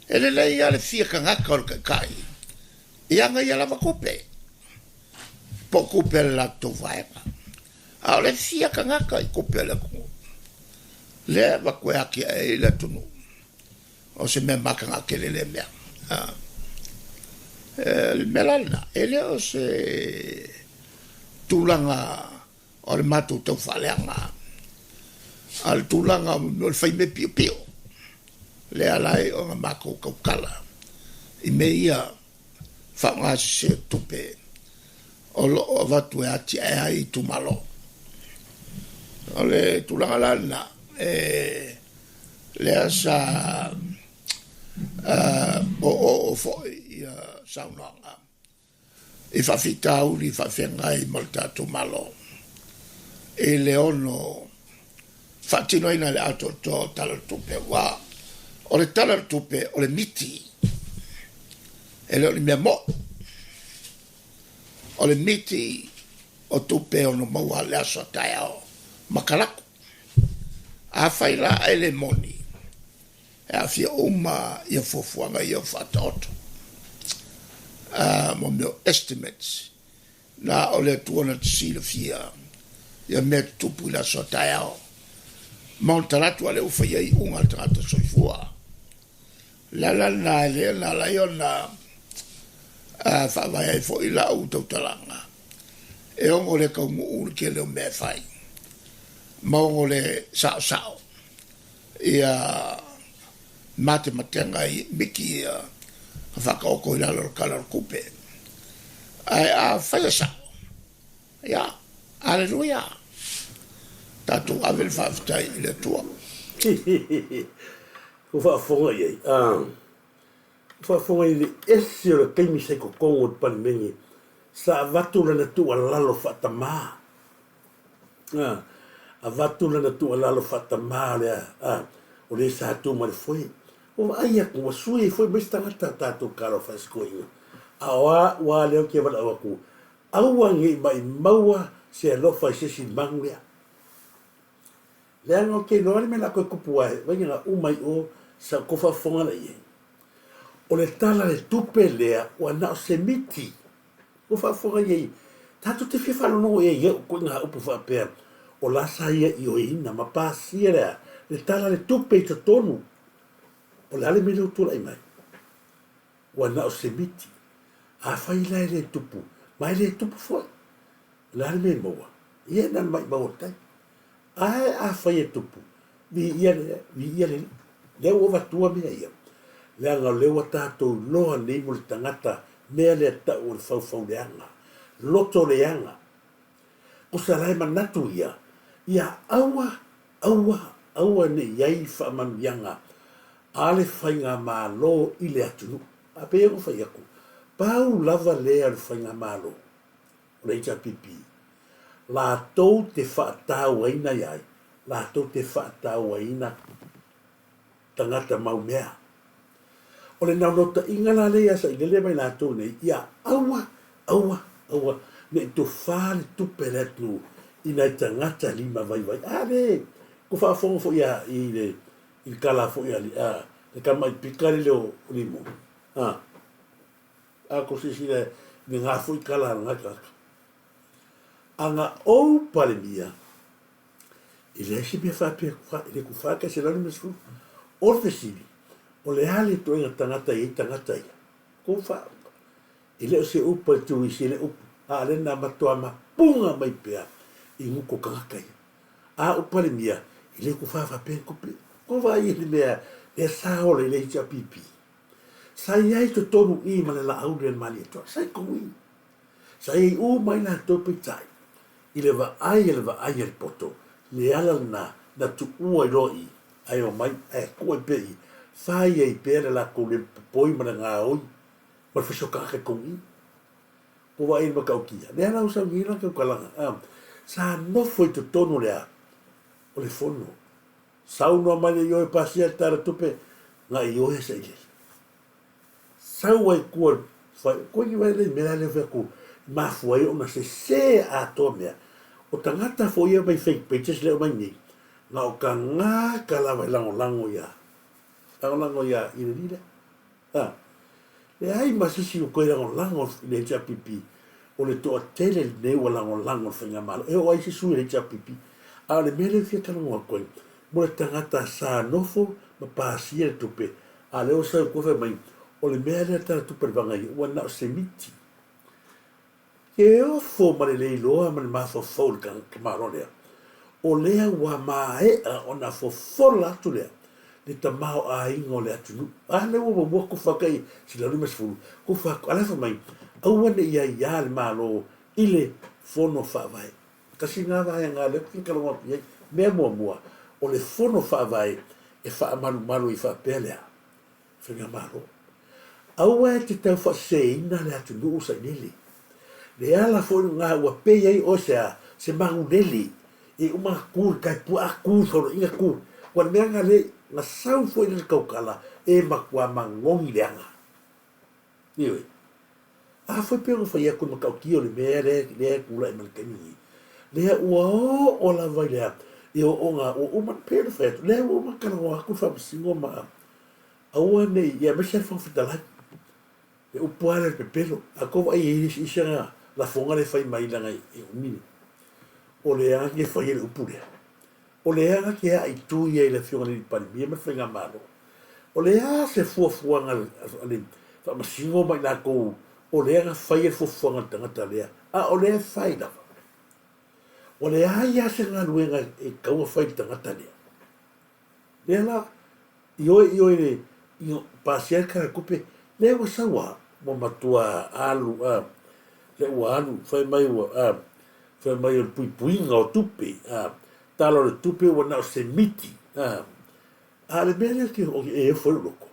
E lelei lava le fia tagata o le taitai i ana ia lava tupe, po o tupe a le latou vaega. A o le fia tagata i tupe a le atunuu, lea e avatu e atiae ai le atunuu, o se mea mataga tele lea mea. O le mea la lena, e le o se tulaga o le matou tau faaleaga, a o le tulaga o le fai mea piopio, lea ala ai ona matou tautala i mea ia faaaoga sese o tupe o lo o avatu e atiae ai itumalo. O le tulaga la lena, e lea sa oooo foi ia saunoaga i faafitauli faafeagai ma le tatou Malo i le ono faatinoina i le atoatoa o Tala o le Tupe, aua o le Tala o le Tupe o le miti, e le o ni mea moʻo. O le miti o tupe e ono maua le aso a taeao ma kalaku. Afai la e le moni, e aafia uma ia fuafuaga ia ua faataoto, mo mea o estimates, na o le Atua na te silafia ia mea tutupu i le aso a taeao. Ma o le talaatu a lea ua faia iuga a le tagata soifua. O le ala lena e lea na ala ai ona faavae ai foi lau tautalaga, e ono le taunuu le tele o mea e fai, ma ono le saosao ia matematega i miti ia ka faataoto i lalo o le Tala o le Tupe. Ae a fai e sao, ia, aleluia! Tatou ave le faafetai i le Atua. Ua faafofoga i ai, ua faafofoga i le ese o le taimi sa i totonu o le Palemene sa avatu lana tuualalo faatamā. Avatu lana tuualalo faatamā lea, o lea sa tu ma le foe. Ua vaai atu, ua sui ai foi ma isi tagata tatou talofa e si toeaina. A o au lava lea ou te valaau atu, aua ne i maimauina se alofa i se isi manu lea. Leaga ou te iloa le mea o le a toe tupu ae, vaai na uma ai i o sa outou faafofoga la i ai. O le Tala o le Tupe lea ua na o se miti. Ua faafofoga i ai, tatou te fia faalogologo i ai i au ituaiga upu faapea, o la sa ia ioeina ma pasia le a? Le Tala o le Tupe i totonu. O le a le mea lea ua tulai mai? Ua na o se miti. Afai la e le tupu, ma e le tupu foi, o le a le mea e maua? Ia na ona maimau o le tai. Ae afai e tupu, viia le, viia le Alii. Lea ua avatua mea ia, leaga o lea ua tatou iloa nei mo le tagata mea lea tau o le faufauleaga, loto leaga. Tusa la e manatu ia, ia aua, aua, aua ne i i ai faamanuiaga a le faigamalo i le atunuu. A pei ona fai atu, pau lava lea o le faigamalo o le HRPP, latou te faatauaina ia ai? Latou te faatauaina tagata mau mea. O le naunautaiga la lea ia sailele mai latou nei, ia aua, aua, aua ne i tufā le tupe a le atunuu i nai tagata lima vaivai. A le, ua faafofoga foi ia i le i le tala foi a le tama i pika lele o Limo. A, a tou silasila i le na foi tala a lena tagata. A na ou Palemia, e leai se mea faapea e le tufa tai 150. O le fesili, o le a le ituaiga tagata e i ai tagata ia? Kou fa, e le o se upu a le turisi, e le upu, a o lea na matua mapuga mai pea i gutu o tagata ia. A ou Palemia, e le tufa faapea ni tupe. Kou vaai i le mea lea sa ola i le HRPP. Sa i ai totonu i ma le laau lea le Malietoa. Sa i totonu i. Sa i ai uma ai latou peitai, i le vaai a le vaai a le poto, le ala lena na tuua ai loa i, ae omai ae tuu ai pea i, fai ai pea le latou le popoi ma le gaoi ma le faisootaka i totonu i. Ua vaai i le matautia, lea la ua sau nei la tautalaga, a, sa nofo i totonu o le a? O le fono. Saunoa mai le ioe pasia le Tala Tupe, na ioe sailele. Sau ai tua le fai, koe ni wai le mea lea fai atu, mafua ai ona sese atoa mea. O tagata foi ia mai fake pages lea omai nei, na o tagata lava e lagolago ia, lagolago ia i le alii lea. A, leai ma se isi ua toe lagolago i le HRPP, o le toatele lenei ua lagolago i le Faigamalo. E oo ai se sui o le HRPP. A o le mea lea e fia talanoa atu ai, mo le tagata sa nofo ma pasia le tupe, a o lea ua sau i tua fai mai, o le mea lea tala tupe a le vaga ia, ua na o se miti. Ke ofo ma le leiloa ma le mafaufau i le tamaloa lea, o lea ua maea ona fofola atu lea le tamaoaiga o le atunuu. A lea ua muamua tufa atu ai 150, tufa atu, a la e fai mai, aua ne i aiā le Malo i le Fono Faavae. Tasi lena vaega lea ou te fia talanoa atu i ai. Mea muamua, o le Fono Faavae e faamalumalu ai faapea lea, Faigamalo. Aua e te tau faaseseina le atunuu sailele. Le ala foi lena ua pei ai oe se a, se magulele e uma ona tu i le tai puaa tu i faulaiga tu. Ua le mea na le, na sau foi le tautala e matua manogi leaga. Ioe. A foi pei ona fai atu le matautia o le mea lea, lea e tulai mai le taimi lenei. Lea ua oo lava i le a, i ooooga ua uma, pei ona fai atu, lea ua uma ona talanoa atu le Faamasino ma aua ne i, aemaise lava le Fofoga Fetalai. Le upu lava lea o le pepelo. A tou vaai i ai i isi ana lafoga lea e fai mai leaga e umi. O le aga ke faia le upu lea. O le aga ke aaitū ia i le Afioga i le Alii Palemia ma le Faigamalo. O le a se fuafuaga a le Faamasino ma i latou o le aga faia le fuafuaga a le tagata lea, a o lea e fai lava. Ua leai lava se galuega e tatau ona fai i le tagata lea. Lea la, ioe ioe i le pasia le Tala o le Tupe, lea ua sau lava, ua matua alu, a, lea ua alu, fai mai ua, a, fai mai o le puipuiga o tupe, a, Tala o le Tupe ua na o se miti, a, a o le mea lea e ofo ai lou loto,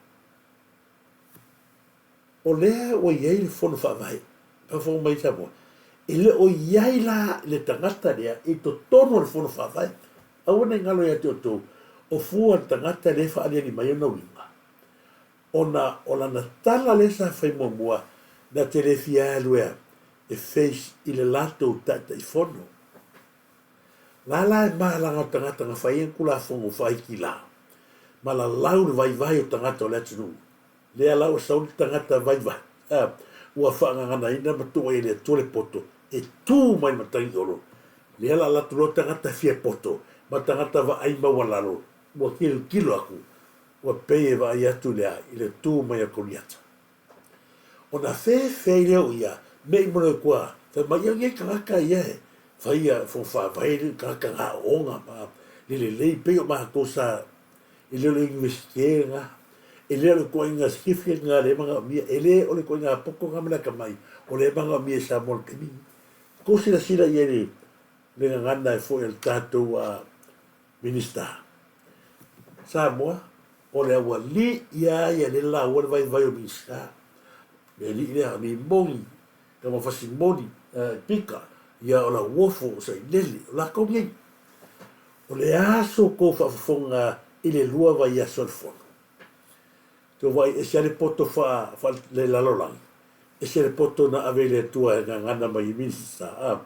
O lea ua i ai le Fono Faavae, faafofoga mai Samoa, e le o i ai la le tagata lea i totonu o le Fono Faavae. Aua ne i galo ia te outou, o fua le tagata lea e faaaliali mai ona uiga, ona o lana tala lea sa fai muamua na te le fia alu ea e face i le latou Taitaifono. La la e malaga o tagata na fai ai le Tulafono faahikilā ma lalau le vaivai o tagata o le atunuu. Lea la ua sau le tagata vaivai, a, ua faagaganaina ma tuu ai e le Atua le poto e tu mai le matagi olo. Lea la alu atu loa tagata fia poto ma tagata vaai maualalo, ua tilotilo atu, ua pei e vaai atu i le a, i le tu mai a Koliata. Ona fefe ai lea o ia, mei mo le kua, fai mai, ia nei tagata ia e faia fono faavae le tagata na aooga ma le lelei pei o matou sa E le o le Iunivesite lena, e le o le ituaiga certificate lena lea e manaomia, e le o le ituaiga poto lena ma le atamai o lea e manaomia e Samoa i le taimi lenei. Tou silasila i ai i le gagana e foi a le tatou Minisita. Samoa, o le aualii lava ia lea e laua le vaivai o Minisita. Le alii lea, o Nimoni, Taumafasimoli, Pika, ia o Lauofo, o Sailele, o latou nei. O le a so tou faafofoga i le lua vaiaso o le fono? Tou vaai ese lava le poto faa, faa le lalolagi, ese le poto na ave i le Atua e gagana mai i Minisita, a.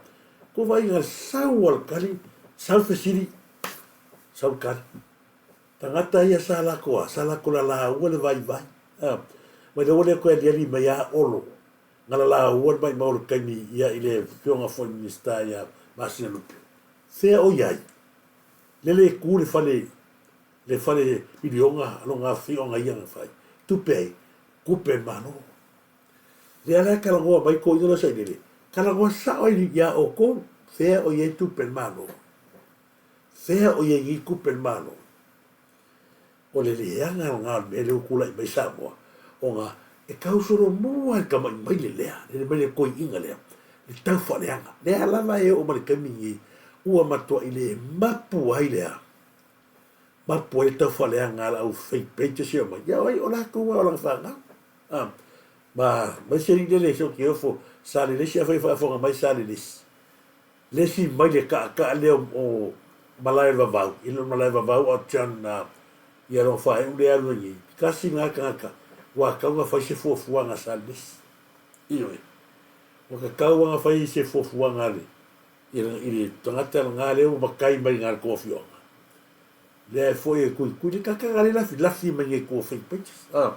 Tou vaai na sau a le tali, sau le fesili, sau le tali. Tagata ia sa latou a, sa latou lalaua le vaivai, a. Mai le ua le toe aliali mai a Olo, na lalaua le maimau o le taimi ia i le afioga foi Minisita ia Masinalupe. Fea o i ai? Lele e ku le fale le fale miliona lona afioga ia na fai. Tupe ai? Tupe a le Malo. Lea la e talanoa mai toeaiina la Sailele, talanoa sao ai ia outou, fea o i ai tupe a le Malo? Fea o i ai nei tupe a le Malo? O le leaga lena o le mea lea ua tulai mai Samoa, ona e tau solomua le tama'i maile lea, le maile toeaiina lea, le tau faaleaga. Lea lava e oo mai le taimi lenei, ua matuai le mapu ai le a? Mapu ai le tau faaleaga a le au fake pages ia omai, ia o ai, o latou lava o lana fanau. A, ma, ma isi alii lele se o Keofo, sa le isi, afai e faafofoga mai sa le isi. Le isi mai le kaakaa lea o Malae Vavau, e le o Malae Vavau a o John ia lona faaiu lea e alu ai nei, tasi lena tagata ua tatau ona fai se fuafuaga sa le isi. Ioe. Ua tatau ona fai se fuafuaga a le, i le tagata lena lea ua matai mai i na le tou afioaga. Lea e foi e tuitui le tagata lena lea e lafilafi mai nei tua fake pages. A.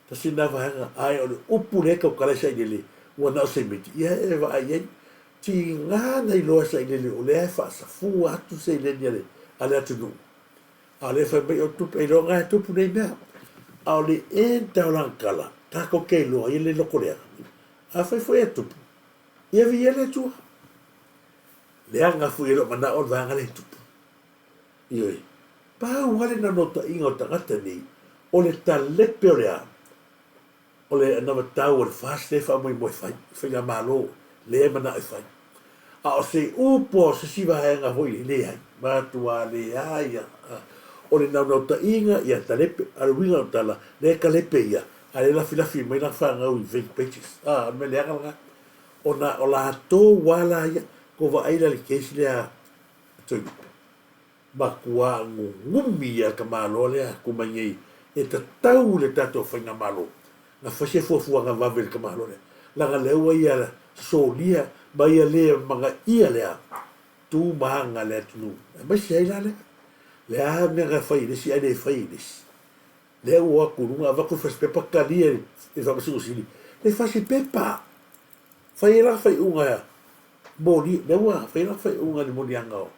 Tasi lena vaega, ae o le upu lea e tautala ai Sailele, ua na o se miti, ia e vaai i ai. Tiga na iloa e Sailele o lea e faasafua atu seleni a le, a le atunuu, a o lea e fai mai o tupe, ailoga e tupu nei mea. A o le end o lana tala, tatou te iloa ia le lotoleaga. Afai foi e tupu, ia viia le Atua. Leaga foi e le o manao le vaega lea e tupu. Ioe. Pau lava le naunautaiga o tagata nei, o le talepe o le a? O le anavatau o le FAST lea e faamoemoe e fai, le faigamalo lea e manao e fai. A o se upu a o se isi vaega foi lea, leai, matua leai lava. O le naunautaiga ia talepe, a o le uiga o le tala, lea e talepe ia, a o lea e lafilafi mai lana fanau i fake pages. A, o le mea leaga lena. Ona o latou lava la ia, tou vaai la i le case lea a Toelupe. Matua gugumi ia ka Malo lea ku mai nei e tatau i le tatou faigamalo na fai se fuafuaga vave i le ka Malo lea laga lea ua ia solia ma ia le magaia lea tu ma aga le atunuu aemaise ai la lea le a mea na fai e le isi ae le fai e le isi lea ua o atu i luga avatu le fasipepa talia i le Faamasino Sili le fasipepa fai ai la faaiuga. Moli, lea ua fai lana faaiuga i le moliaga o,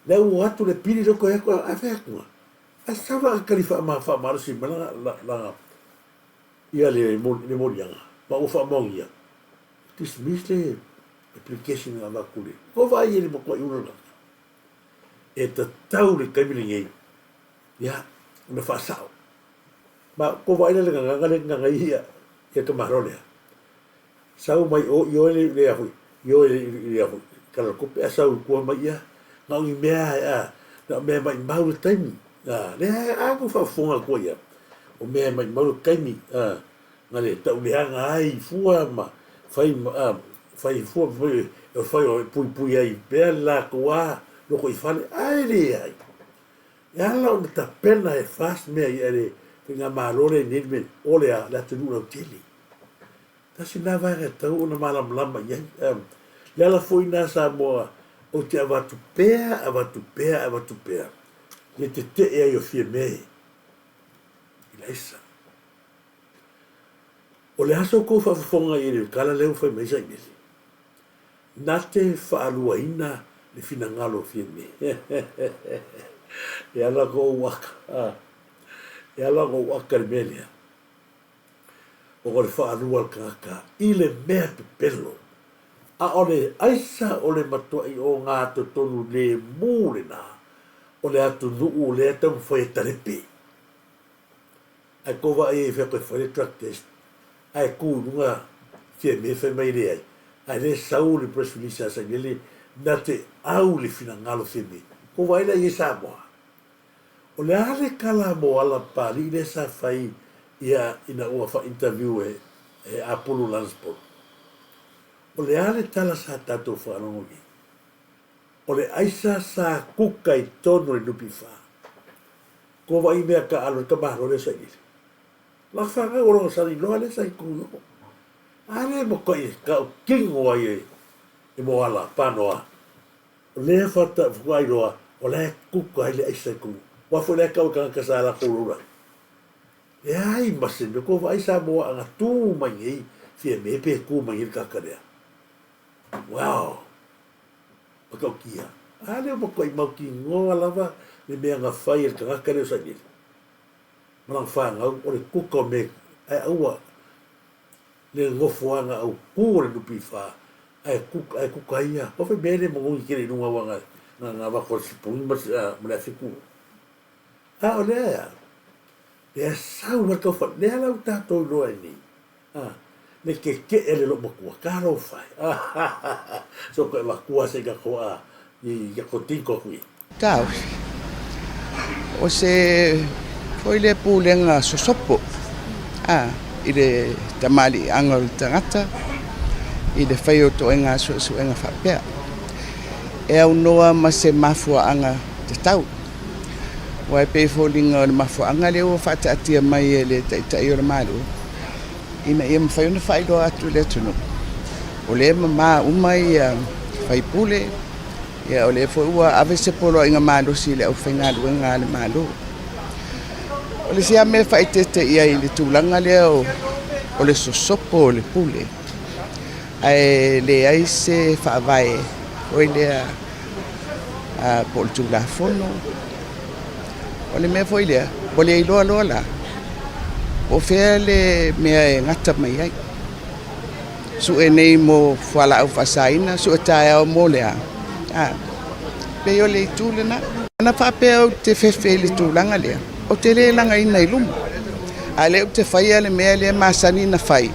lea ua o atu le pili lea toe atu ae fai atu, ae sau la tali faamalosi mai lana ia le moliaga ma ua faamaonia, dismiss le application na avatu le, ua vaai i le matuai ula le tagata. E tatau le taimi lenei, ia, ona faasao. Ma ua vaai la i le gagana lea e gagana ai ia le tamaloa lea. Sau mai o i o le a foi, i o i le a foi, Tala o le Tupe, ae sau i tua mai ia, na o ni mea lava, na o mea e maumau le taimi. A, lea a tou faafofoga atu ai lava, o mea e maumau le taimi, a, na le tau leaga ai fua ma fai ma, a, fai fua ma fai, o fai e puipui ai pea le latou lava lotoifale, ae leai. E ala ona tapena e FAST mea ia e le faigamalo lea i nei le mea, o le a? Le atunuu lautele. Tasi lena vaega e tatau ona malamalama i ai. Le ala foi lena Samoa ou te avatu pea, avatu pea, avatu pea le tetee ai o Fiame i le aisa. O le a sa outou faafofoga i le tala lea ua fai mai ai Sailele? Na te faaluaina le finagalo o Fiame. E ala ona ou aka, e ala ona ou aka i le mea lea. Ona o le faalua o le tagata i le mea pepelo, a o le aisa o le matuai ogatotonu lemu lena o le atunuu lea e taumafai e talepe. Ae tou vaai ai i fea toe fai le drug test ae tu i luga Fiame fai mai e leai, ae lea e sau le press release a Sailele na te au le finagalo Fiame. Tou vaai la i ai Samoa? O le a le tala mo ala Papalii lea sa fai ia ina ua fa-interview e e Apulu Lansborough? O le a le tala sa tatou faalogo i ai? O le aisa sa kuka i tonu o le NPF. Kua vaai mea taaalo i le tamaloa lea o Sailele. La fanau o lona saliloa lea sa i tonu i o. A lea e matuai e tautino ai e Moala Panoa O lea faatoa iloa o la e kuka ai le aisa i totonu. Aua foi la e tau e tagata sa latou lola. Leai ma se mea. Ua vaai Samoa ana tu mai nei Fiame pe tu mai nei le tagata lea. Wow! Matautia. A lea ua matuai mautinoa lava le mea na fai e le tagata lea o Sailele ma lana fanau o le kuka o mea ae aua le nofoaga autu o le NPF ae kuka ae kuka ia aua foi mea le manogi tele i luga aua na na na avatu e le sipuni ma le ma le afi tu a o lea ea lea sau lava le tau fale lea la ua tatou iloa ai nei a le keke'e le loomatua talofa e so toe avatua se i tatou a i tatou tinto atu ia. Taofi, o se foi lea pulega sosopo a, i le tamaliiaga o le tagata i le fai o ituaiga suesuega faapea. E aunoa ma se mafuaaga tatau. Aua e pei e foliga o le mafuaaga lea ua faataatia mai e le Taitai o le Malo ina ia mafai ona faailoa atu i le atunuu, o lea e mama uma ia faipule, Ia, o lea foi ua ave se poloaiga malosi i le aufaigaluega a le Malo. O le isi lava mea e faaeteete i ai i le tulaga lea o le sosopo o le pule, ae leai se faavae foi lea po o le Tulafono. O le mea foi lea, ua le iloa loa la, po o fea le mea e gata mai ai. Sue nei mo fualaau faasaina, sue taeao mo le a? A, pei o le itu lena. Ana faapea ou te fefe i le tulaga lea, ou te le lagaina i luma. A o lea ou te faia le mea lea e masani ona fai,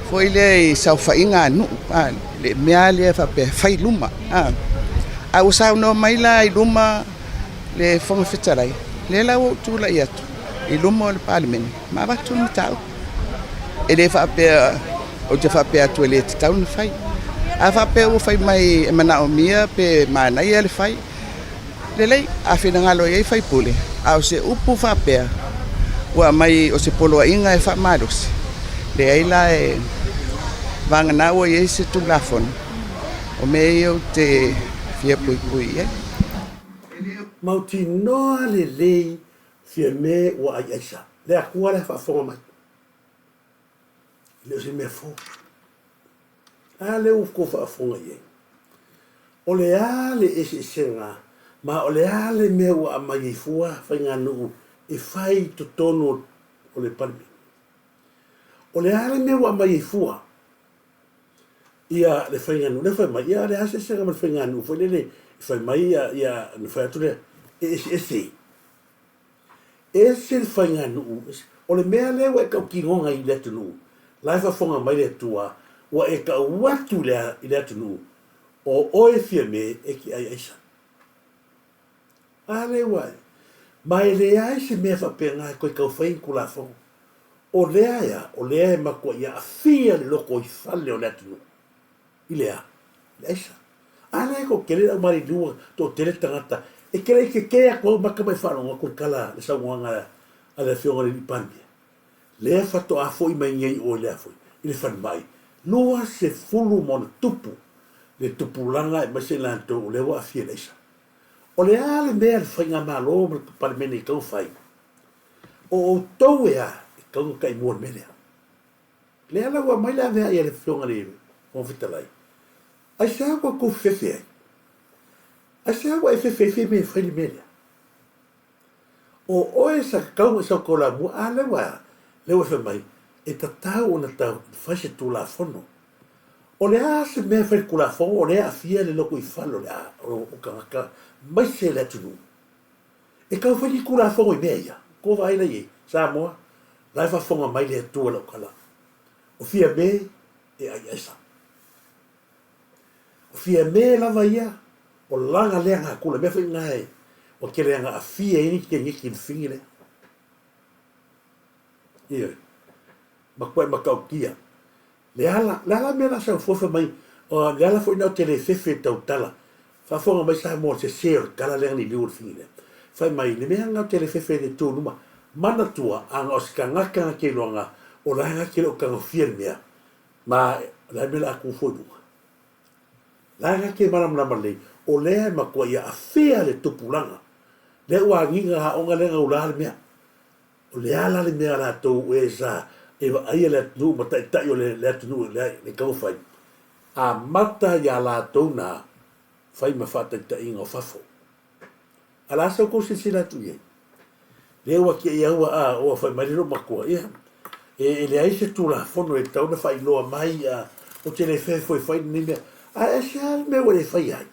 foi lea i saofaiga a nuu, a, le mea lea faapea e fai i luma. A, a ua saunoa mai la i luma le Fofoga Fetalai, lea la ua ou tulai atu i luma o le Palemene ma avatu le mataupu. E le faapea ou te faapea atu e le tatau ona fai. A faapea ua fai mai e manaomia pe manaia le fai, lelei, a finagalo i ai sui usufono, a o se upu faapea ua aumai o se poloaiga e faamalosi, leai la e vagana ua i ai se Tulafono, o mea ia ou te fia puipui i ai. Mautinoa lelei Fiame ua ai aisa. Le Atua la e faafofoga mai. E le o se mea fou. A lea ua tou faafofoga i ai. O le a le eseesega ma o le a le mea ua aumai ai fua faiganuu e fai i totonu o le Palemene? O le a le mea ua aumai ai fua ia le faiganuu? Lea fai mai, ia o le a se eseesega ma le faiganuu foi lele e fai mai ia, ia ona fai atu lea, e eseese. Ese le faiganuu, o le mea lea ua e tautinoga i le atunuu, la e faafofoga mai le Atua, ua e tau atu i le atunuu, o oe Fiame e te ai aisa. A lea ua e. Ma e leai se mea faapena e toe tau fai ni Tulafono. O lea ea, o lea e matuai aafia le lotoifale o le atunuu. I le a? I le aisa. A lea e toatele le aumaliliu ua toatele tagata e te le i tetee atu au mata ma e faalogo atu i le tala le saunoaga a le Afioga i le Alii Palemia. Lea faatoa foi mai nei oe i le a foi? I le falemai. 20 ma ona tupu le tupulaga aemaise i latou o lea ua aafia i le aisa. O le a le mea le Faigamalo ma le Palemene e tatau ona fai? O outou e a e tatau ona taimua i le mea lea? Lea la ua aumai le avea'i a le Afioga i le Fofoga Fetalai. Aisea ua outou fefe ai? Aisea ua e fefe ai Fiame e fai le mea lea? O oe sa tatau ona e sau taulamua, a lea ua, lea ua e fai mai, e tatau ona tau fai se Tulafono. O le a se mea e fai i le Tulafono o lea e aafia le lotoifale o le a, o tagata aemaise le atunuu? E tau fai ni Tulafono i mea ia? Tou vaai la i ai, Samoa, la e faafofoga mai le Atua i lau tala. O Fiame e aiaisa. O Fiame lava ia, o lana lea natura, mea foi na e, ua tele ana aafia ai ni keneti i le fini lea. Ioe. Matuai matautia. Le ala, le ala mea la sau fua fai mai, o le ala foi na ou te le fefe i tautala. Faafofoga mai Samoa se se o le tala lea na liliu o le fini lea. Fai mai, le mea na ou te le fefe i le tu luma, manatua, a na o se tagata na te iloa o la na te le o tagofia le mea, ma o le a le mea la a tu fua i luga. La na te malamalama lelei, o lea e matuai aafia le tupulaga. Lea ua agiga aoga lea na ula le mea. O le a la le mea a latou e sa e vaaia le atunuu ma taitai o le atunuu i le taumafai? Amata iā latou na fai ma faataitaiga o fafo. A la sa outou silasila atu i ai? Lea ua tiai au a ua fai mai le lou matua, ia, e leai se Tulafono e tatau ona faailoa mai a ou te le fefe e fai lenei mea. Ae aisea le mea ua le faia ai?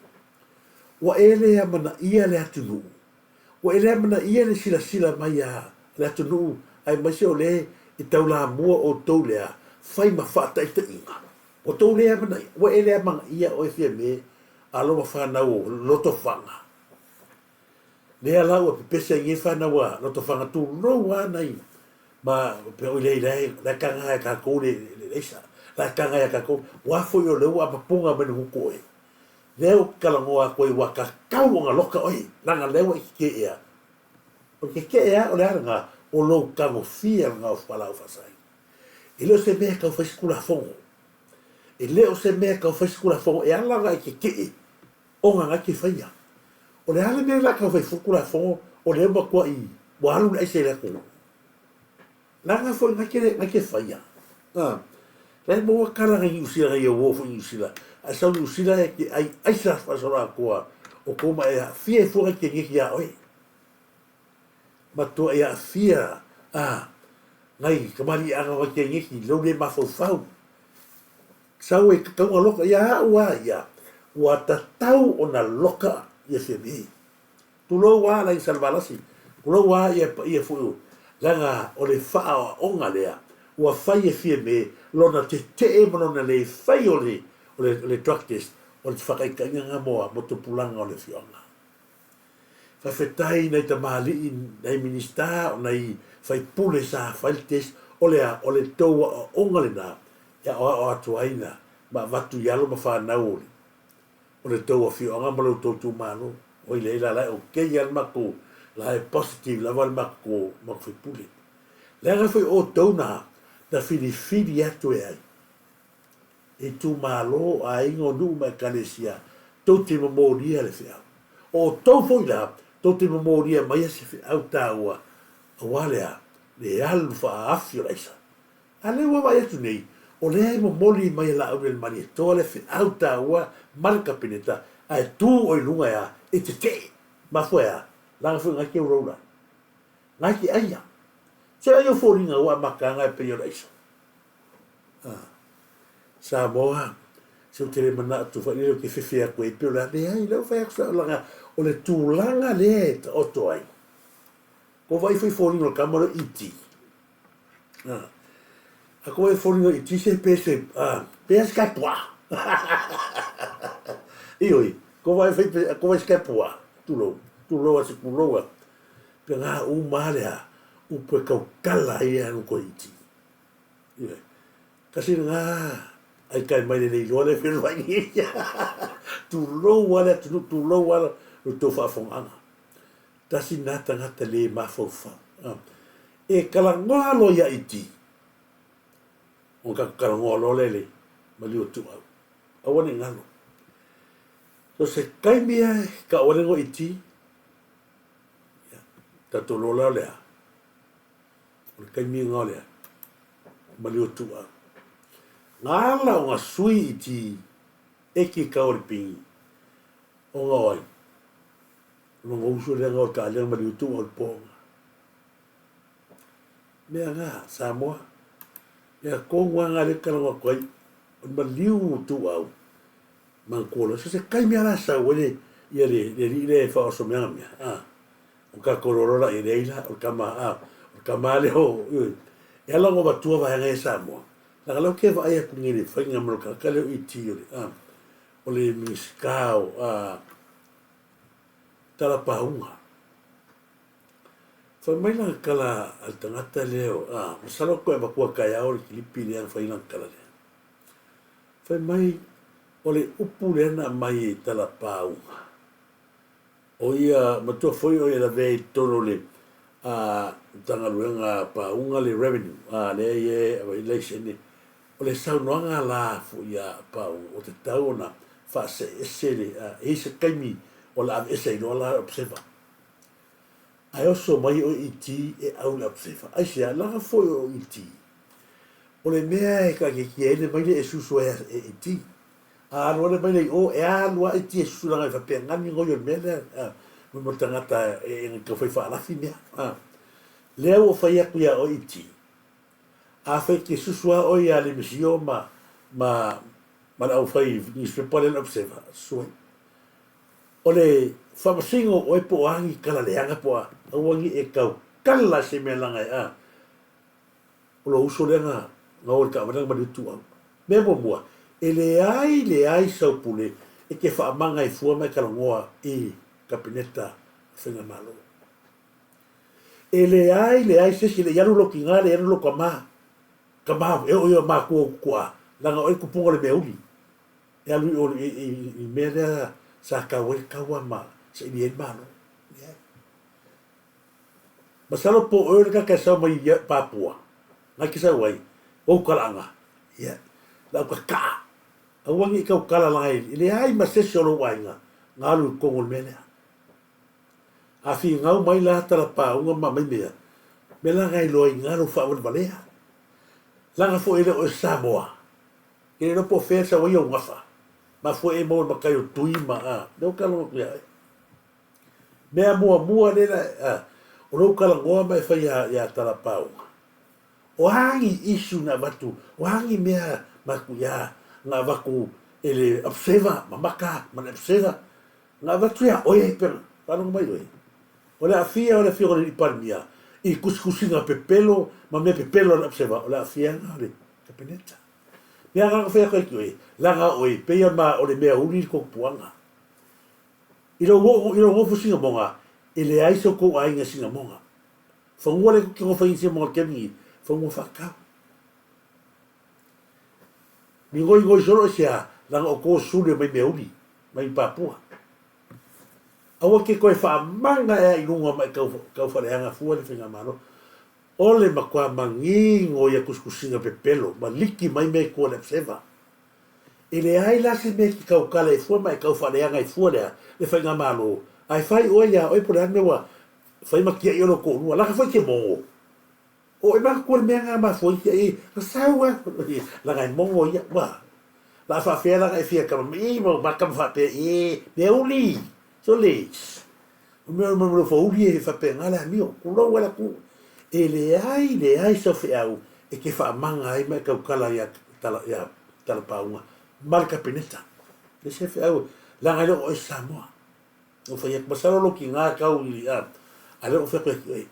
Ua e le amanaia le atunuu Ua e le amanaia le silasila mai a le atunuu aemaise o le e taulamua outou lea fai ma faataitaiga. Ua tou le amanaia, ua e le amanaia oe Fiame a loma fanau o Lotofaga. Lea la ua pepese ai nei fanau a Lotofaga tulou a nai ma pe oi lea ilae la taga e tatou le aisa la taga ia tatou ua foi o le ua apapuga mai le gutu oe. Lea ou te talanoa atu ai ua tatau ona loka oe, leaga lea ua e tetee a. O le tetee a o le a lena? O lou tagofia lena o fualaau faasaina. E le o se mea e tau fai se Tulafono. E le o se mea e tau fai se Tulafono e ala ona e tetee ona na e te faia. O le a le mea o le a tau fai fua Tulafono o lea ua matuai ua alu le aisa i le atunuu? Leaga foi na te, na te faia. A, la e maua tala nai Niu Sila, nai uo foi Niu Sila. A e sau Niu Sila e te ai aisa faasoloatoa o kou ma e aafia ai fua nai keneti iā oe. Matua e aafia, a, nai kamaliiaga o nai keneti lou le mafaufau. Sau e tatau ona loka, ia a'u a ia, ua tatau ona loka ia Fiame. Tulou a Laina Salevalasi, tulou a ia paia foi o, leaga o le faaoaoga lea ua fai e Fiame lona tetee ma lona le fai o le, o le, o le drug test, o le faataitaiga lena mo, mo tupulaga o le afioaga. Faafetai i nai tamalii, nai Minista, o nai faipule sa fai le test, o le a? O le tou aoaoga lena e aoao atu ai na, ma avatu i alo ma fanau o le, o le tou afioaga ma lo outou itumalo. Oi leai la la e okay lava le matou la e positive lava le matou matou faipule. Leaga foi outou na na filifili atu e ai itumalo o aiga o nuu ma ekalesia tou te momolia le feau. O outou foi la tou te momolia maia se feau taua aua le a? Le alu faaafi o le aisa. A lea ua vaai atu nei, O lea e momoli mai e Laaulialemalietoa le feau taua ma le Kapeneta, ae tu oe i luga e a? E tetee! Mafua e a? Laga foi ngai ke ulaula ai. Ngai ke aia. Se ai o foliga ua amataga e pei o le aisa. Ah. Samoa, se ou te le manatu foi lele ou te fefe atu ai pei o le a leai, lea ua fai atu sa laga o le tulaga lea e taoto ai. Ko vaai foi foliga o le kama lea ET. Ah. A ko vaai foliga o ET se pe se ah, pe se kai puaa. Ioi, ko vaai foi ko vaai se kai puaa. Tulou, tulou a se tulou a. Pe ngā u ma lea, upu e kaukala ai lea no koe iti. Ioe. Kasi ngā ai kai mai le leiloa le whenua i ia. Tulou a le atunuu, tulou a lo tō whaafongaanga. Tasi nā tangata le mafaufau. E kalangoa lo ia iti. O ka kalangoa lo le le maliu o tuau. Aua ne ngalo. So se kaimi e ka orengo iti, Ia, tatou lola o le a? O le taimi nga o le a? Maliu atu au. Nga ala o nga sui i ti e ki kau o le pingi, o nga o ai? O nga uso lea nga o le kaalenga maliu atu au le po nga. Mea nga, Samoa, mea kongu a nga le kalanga aku ai, o le maliu tu au, Manatua loa, so se taimi lava la sau ai le, ia le, le alii lea e faaoso mea mea, a, o tatou lola la ia leai la, o le tama, a, o le tama lea o, ioe, e ala ona avatua vaega ia Samoa, leaga o lea ou te vaai atu nei i le faiga mai o le tagata lea o ET o le, a, o le Minisita o, a, Talapauga. Fai mai lana tala a le tagata lea o, a, masalo toe avatua taeao le kilipi lea na fai ai lana tala lea. Fai mai, o le upu lea na aumai e Talapauga, o ia, matua foi o ia lavea i totonu o le Matagaluega Pauga le Revenue, a, lea ia e aumai ai laisene. O le saunoaga la foi a Pauga, ua tatau ona faaseese le, a, e i ai se taimi o le a aveese ai loa la le Observer. Ae oso mai oe ET e au le Observer. Aisea? Leaga foi o ET. O le mea e taitaitia ai le maile e susu ai e iti. A alu ale maile i o, e alu a iti e susu leaga e faapea gani ngoi o le mea lea, a, mo mo tagata e e tau fai faalafi mea, a. Lea ua fai atu ia oe iti, a fai ke susu a oe ia le misio ma, ma, ma le au fai newspaper lea le Observer, susu ai. O le faamasino o oe po o a ni kala leaga po o a, aua ni e tau kala se mea leaga e, a. O lou uso lea na na o i le taavale na maliu ituau. Mea muamua, e leai leai sau pule e te faamaga i fua ma e talanoa i Kapeneta o le Faigamalo. E leai leai se isi, e le i alu lou tina, e le i alu lou tama, tama e oo i o matua o tuaa, leaga o oe le tupuga o le meauli. E alu i o i, i, i mea lea sa tau ai le taua ma saili ai le Malo. Leai. Masalo po o oe le tagata e sau mai i Papua, ngai ke sau ai, ou talaaga, ia, le au kakaa. Aua ne i tautala laga e leai ma se isi o lou aiga na alu i totonu o le mea lea. A finau mai la talapauga ma aumai mea, mea laga e iloa ai ina lou faavalevalea. Laga foi e le o oe Samoa, ke le iloa po o fea e sau ai ou gafa, mafua e maua i le matai o Tui ma, a, lea ua talanoa atu ia oe. Mea muamua lea na, o lou talanoa ma e fai ia Talapauga, o a ni issue na avatu, o a ni mea matuia na avatu e le Observer, ma maka ma le Observer, na avatu ia oe pe faalogo mai oe. O le aafia o le afioga i le Palemia i tusitusiga pepelo ma mea pepelo a le Observer, o le aafiaga o le Kapeneta. Mea na fai atu ai ki oe, leaga oe pei ma o le mea uli le tou puaga. I lou oo, i lou nofo Sinamoga, e leai so tou aiga Sinamoga. Fanua le ke nofo i Sinamoga le kemi ni, fanua whaatau. Ni ngoi ngoi solo e sea, langa o kō sule mai mea uli, mai Papua. Aua ke koe whaamanga ea i lunga mai kau, kau whaleanga fua le whenga malo. O le matua mangingo ia kusikusinga pepelo, ma liki mai me kua le observer. E leai la se mea e te taukala e fua ma e tau faaleaga i fua lea le faigamalo, ae fai oe iā oe po o le a le mea ua fai ma tiai o lou toalua. Laka foi te mogo. O e manatua le mea na mafua ai e na sau a laga e mogo ia ua la faafea laga e fia kama i mo ma kama faapea e mea uli sole o mea mo mo fauli e faapea le amio kulou ala ku e leai leai sau feau e ke faamaga ai ma e taukala ia tala ia talapauga ma le Kapeneta le se feau laga le o e Samoa o fai atu masalo lo kiga kau i a a le o fai atu e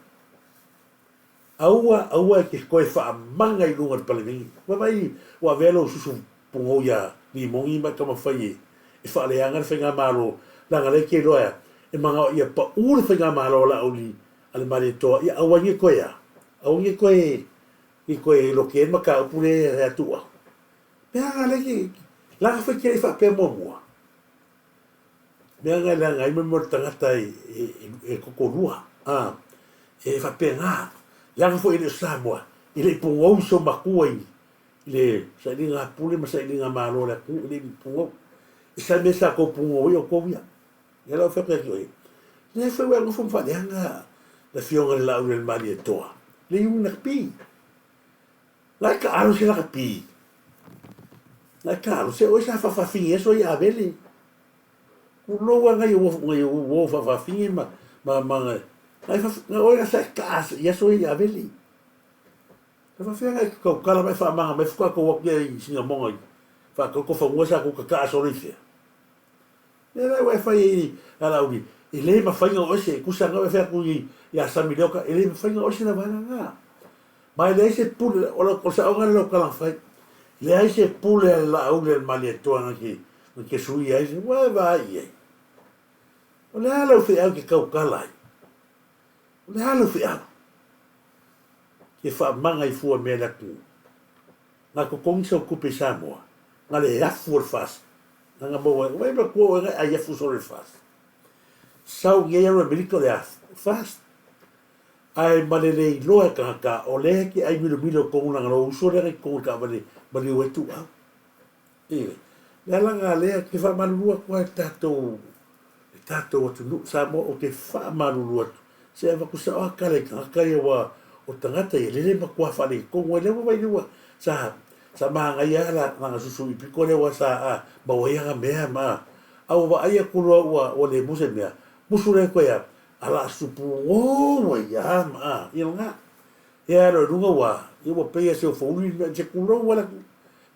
Aua, aua e te toe faamaga i luga o le Palemene. Ua vaai, ua avea lou susu pugou ia Limoni ma e taumafai e, e faaleaga le Faigamalo, leaga lea e te iloa ea, e manao ia pau le Faigamalo a Laauli a le Malietoa, ia aua ne i toe a, aua ne i toe, ne i toe lotea le mataupu lea ia Tuuau. Mea a lea e te, leaga foi e te le i faapea muamua. Mea na e leaga ai mo le tagata e tokolua, a, e faapena. Leaga foi e le o Samoa, e le i pugou so matua i le sailiga pule ma sailiga malo a le atunuu, e le i pugou. E sa mea sa tou pugou ai outou ia. Ia lau fai atu ai, lea foi ua nofo ma faaleaga le afioga i le Laaulialemalietoa, le iuga pi. La e taalo se lakapi. La e taalo se oe sa faafaafine aso ia Avele. Kulou a ngai ua ngai ua faafaafine ma ma ma ngai ngai oe sa e taa i aso ia Avele. E faafefea ngai kaukala mai faamaga mai faatoa tou atu ia i Sinamoga i faatau fanua sa tou tataa solo i fea. Lea la ua e fai ai ia Laauli, e le mafai ona oo ese, e tusa na e fai atu ia Sami Leota, e le mafai ona oo ese la vaega lena. Ma e leai se pule, o le saoga lea o lau tala na fai, leai se pule a le Laauli a le Malietoa na te, na te suia ai, ua e vaai i ai. O le a lau feau e te tautala ai? O le a lau feau? Ke faamaga i fua mea le atunuu. Na totogi sau tupe i Samoa, na le afu o le FAST. Na na maua ai, vai matua oe na ai afu solo le FAST. Sau nei alu Amerika o le afu, FAST. Ae ma le le iloa e tagata, o lea e te ai milomilo tonu lana lou uso lea na i totonu o le taavale maliu ai Tuuau. Ioe. Le ala lea, te faamalulu atu lava i le tatou le tatou atunuu Samoa ou te faamalulu atu se avatu sao a tala i tagata ia ua o tagata ia lele matua faaletonu ai lea ua vaai ua sa sa manaia la lana susu i pito lea ua sa a maua ai ana mea ma a ua vaai atu loa ua ua le maua se mea musu lea koe a ala supu o ai a ma a ia lena ia alo i luga ua ia ua pei a se fouli se kulou ala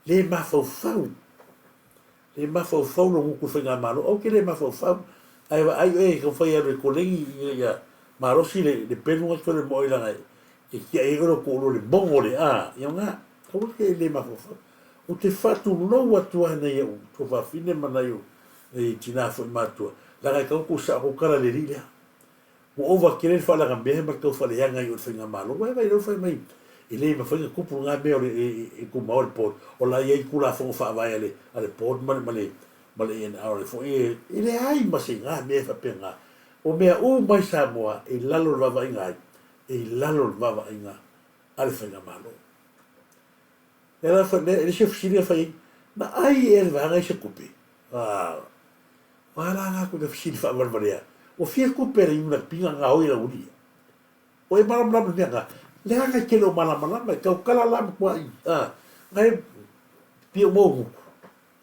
le mafaufau. Le mafaufau lou gutu i faigamalo, ou te le mafaufau, ae vaai oe e taumafai e alu e kolegi ina ia malosi le le pelu na tole mo oe leaga e tiai ai oe lou toalua i le mogo o le a, ia lena, aua te le mafaufau. Ou te faatulou atu lava i nai ou tuafafine ma nai ou tina foi matua, leaga e tatau ona tou sao tou tala i le alii lea. Ua ova tele le faalaga mea ma le tau faaleaga i o i le faigamalo. Ua vaai lea ua fai mai e le mafai ona tupu lena mea o le e tumau le board o la e i ai Tulafono Faavae a le a le board ma le ma le ma le ANR e foi e e leai ma se na mea e faapena. O mea uma i Samoa e i lalo o le vaavaaiga ai? E i lalo o le vaavaaiga a le faigamalo. Lea la fai le isi fesili na fai ai, na ai ea le vaega i se tupe? Ah, Ua laga atu i le fesili faavalevalea, Ua fia tupe le iuna pina gaoi e lau alii? Ua e malamalama i le mea na? Leaga e te le o malamalama, e tautala la matuai, a, na e pia uma ou gutu.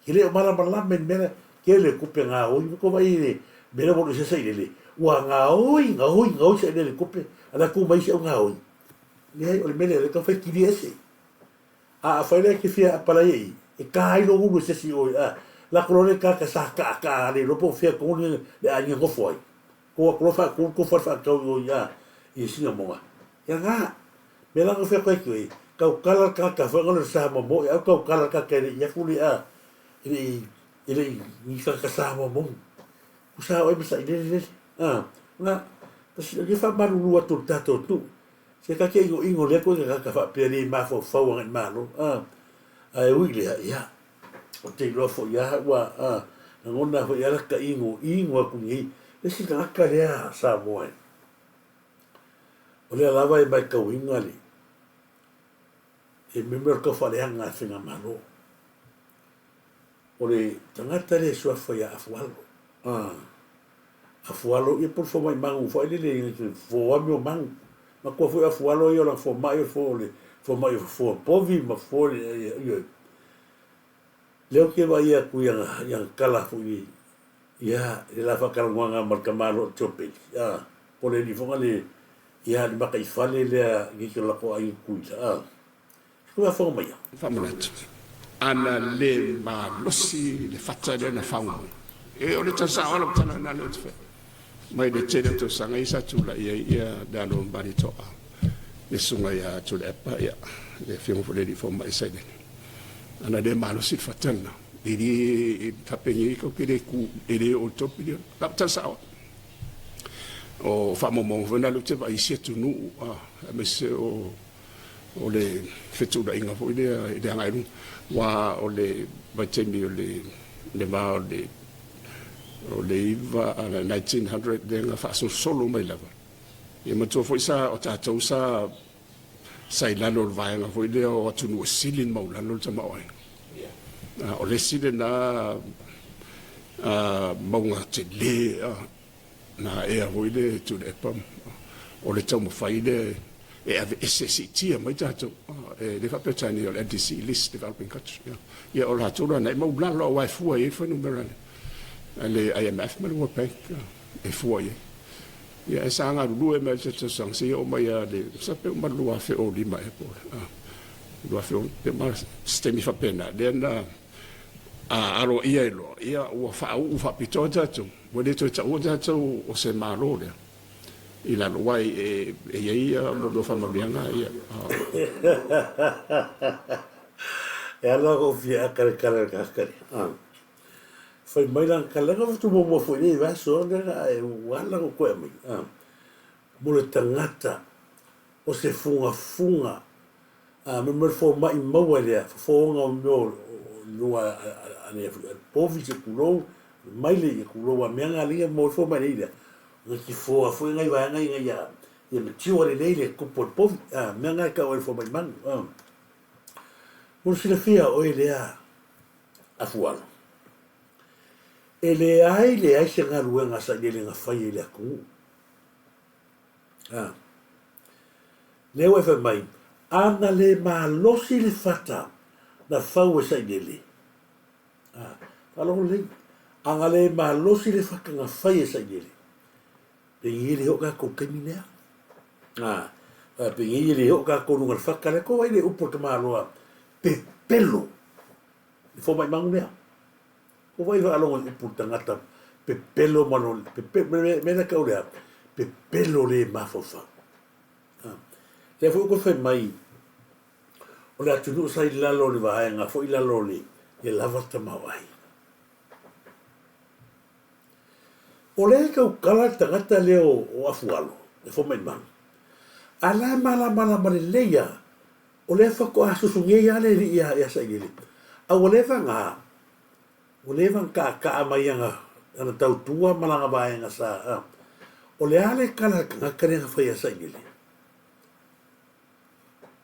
Ke le o malamalama i le mea lea, tele tupe gaoi, ua tou vaai i le mea lea ua alu ese ai sailele, ua gaoi, gaoi, gaoi sailele i tupe, a o la e tu mai isi au gaoi. Leai, o le mea lea, o lea e taumafai e kilia ese. A afai la e te fia apalai e i, e ka ai lou ulu e se isi i oe, a lako loa le tagata sa kaa le iloa po o fea tonu le aiga e nofo ai, tou atu loa faatu le tou fale faatau i o i a i Sinamoga. Ia na, mea la na fai atu ai ki oe, tautala le tagata foi na le Samoa moi, au tautala le tagata e le i afu le a, e le i, e le i ni tagata Samoa moni. Usa oe ma sailele lele, a, na, tasi, e faamalulu atu i le tatou atunuu. Se ta te inoino lea koe tagata faapea le mafaufau agai malo a ae ui lea ia ou te iloa foi a ua a lagona foi a lata ino ino atu nei le isi tagata lea Samoa e o lea lava e matauina le e mea o le tau faaleaga a le faigamalo o le tagata lea e suafa ia Afualo a Afualo ia po o le fomai manu foi lele foami o manu. Matua foi afualo ia o lana fomai o le fo o le fomai o fofoa povi ma fofo ioe. Lea ou te vaai atu i ana, i ana tala foi ia, i le la faatalanoaga ma le tamaloa o Tiopeli, a, po o le alii foi na le, ia, le mataifale lea i o latou aiga Tutuila, a. Se faafofoga mai ia. Faamanatu, ana le malosi le fata lea na fau mai. E, o le tala sao lava lau tala lena lea ou te fai atu. Mai le tele o tausaga ia sa tulai ai ia le alo o Malietoa, le susuga ia Tuilaepa, ia, le afioga foi i le alii fomai Sailele. Ana le malosi le fata lena, e le faapeni tou te le tu, e le oo i le $3 piliona. Lau tala sao lava. O faamaumauga foi na lea ou te vaai i isi atunuu, aemaise o o le fetuunaiga foi lea i le agai i luga, aua o le vaitaimi o le va o le o le 1900 lea na faasolosolo mai lava. Ia manatua foi sa o tatou sa sa i lalo o le vaega foi lea o atunuu e sili ona maualalo le tamaoaiga. O le isi lena mauga tele na aea foi le Tuilaepa, o le taumafai lea e aveese, e siitia mai tatou. E le faa-Peretania o le LDC, Least Developing Country. Ia o latou la na e maulalo aua e fua i ai le fuainumera a le IMF ma le World Bank e fua i ai. Ia e sa galulue mai le tausaga seia oo mai lava le, masalo pe uma le 2005 ea po o le 2006, pe uma se taimi faapena, lea na aloaia ai loa, ia ua faauu faapitoa tatou, ua le toe taua tatou o se Malo lea i lalo, aua e i ai mea o faamanuiaga ia. E ala ona ou fia ata i le tala a le tagata lea. Fai mai lana tala, leaga faatoa muamua foi nei i vaiaso lea ae ua ala ona ou toe aumaia. Mo le tagata o se fugafuga A me le fomai maua lea fofoga o mea o luga a le povi se tulou maile ia tulou a mea nga lea mo le fomai lea na ti foa foi ngai vaega ina ia ia mature lelei le tupu o le povi a mea nga e tau ai le fomai manu a mo le silafia oe lea afualo e leai leai se galuega sa i le na fai e le atunuu. A. Lea ua e fai mai, ana le malosi le fata na fau e Sailele. A. Faalogo lelei. Ana le malosi le fata na fai e Sailele. Penei e le oo tatou taimi lea. A. Penei e le oo tatou luga le fata lea. Ko ai le upu a le tamaloa pepelo. Le fomai manu lea. Ua vaai faalogo i upu tagata pepelo ma lo pepelo me la tau lea pepelo le mafaufau. Lea foi ua fai mai o le atunuu sa i lalo o le vaega foi i lalo o le le lava tamaoaiga. O lea e tautala le tagata lea o Afualo e Fomaimalu, a la e malamalama lelei lava O lea faatoa susu nei lava le alii ia Sailele, a ua leva na, ua leva ona taataa mai ana, ana tautua ma lana vaega sa, a. O le a le tala a le tagata lea na fai ia Sailele?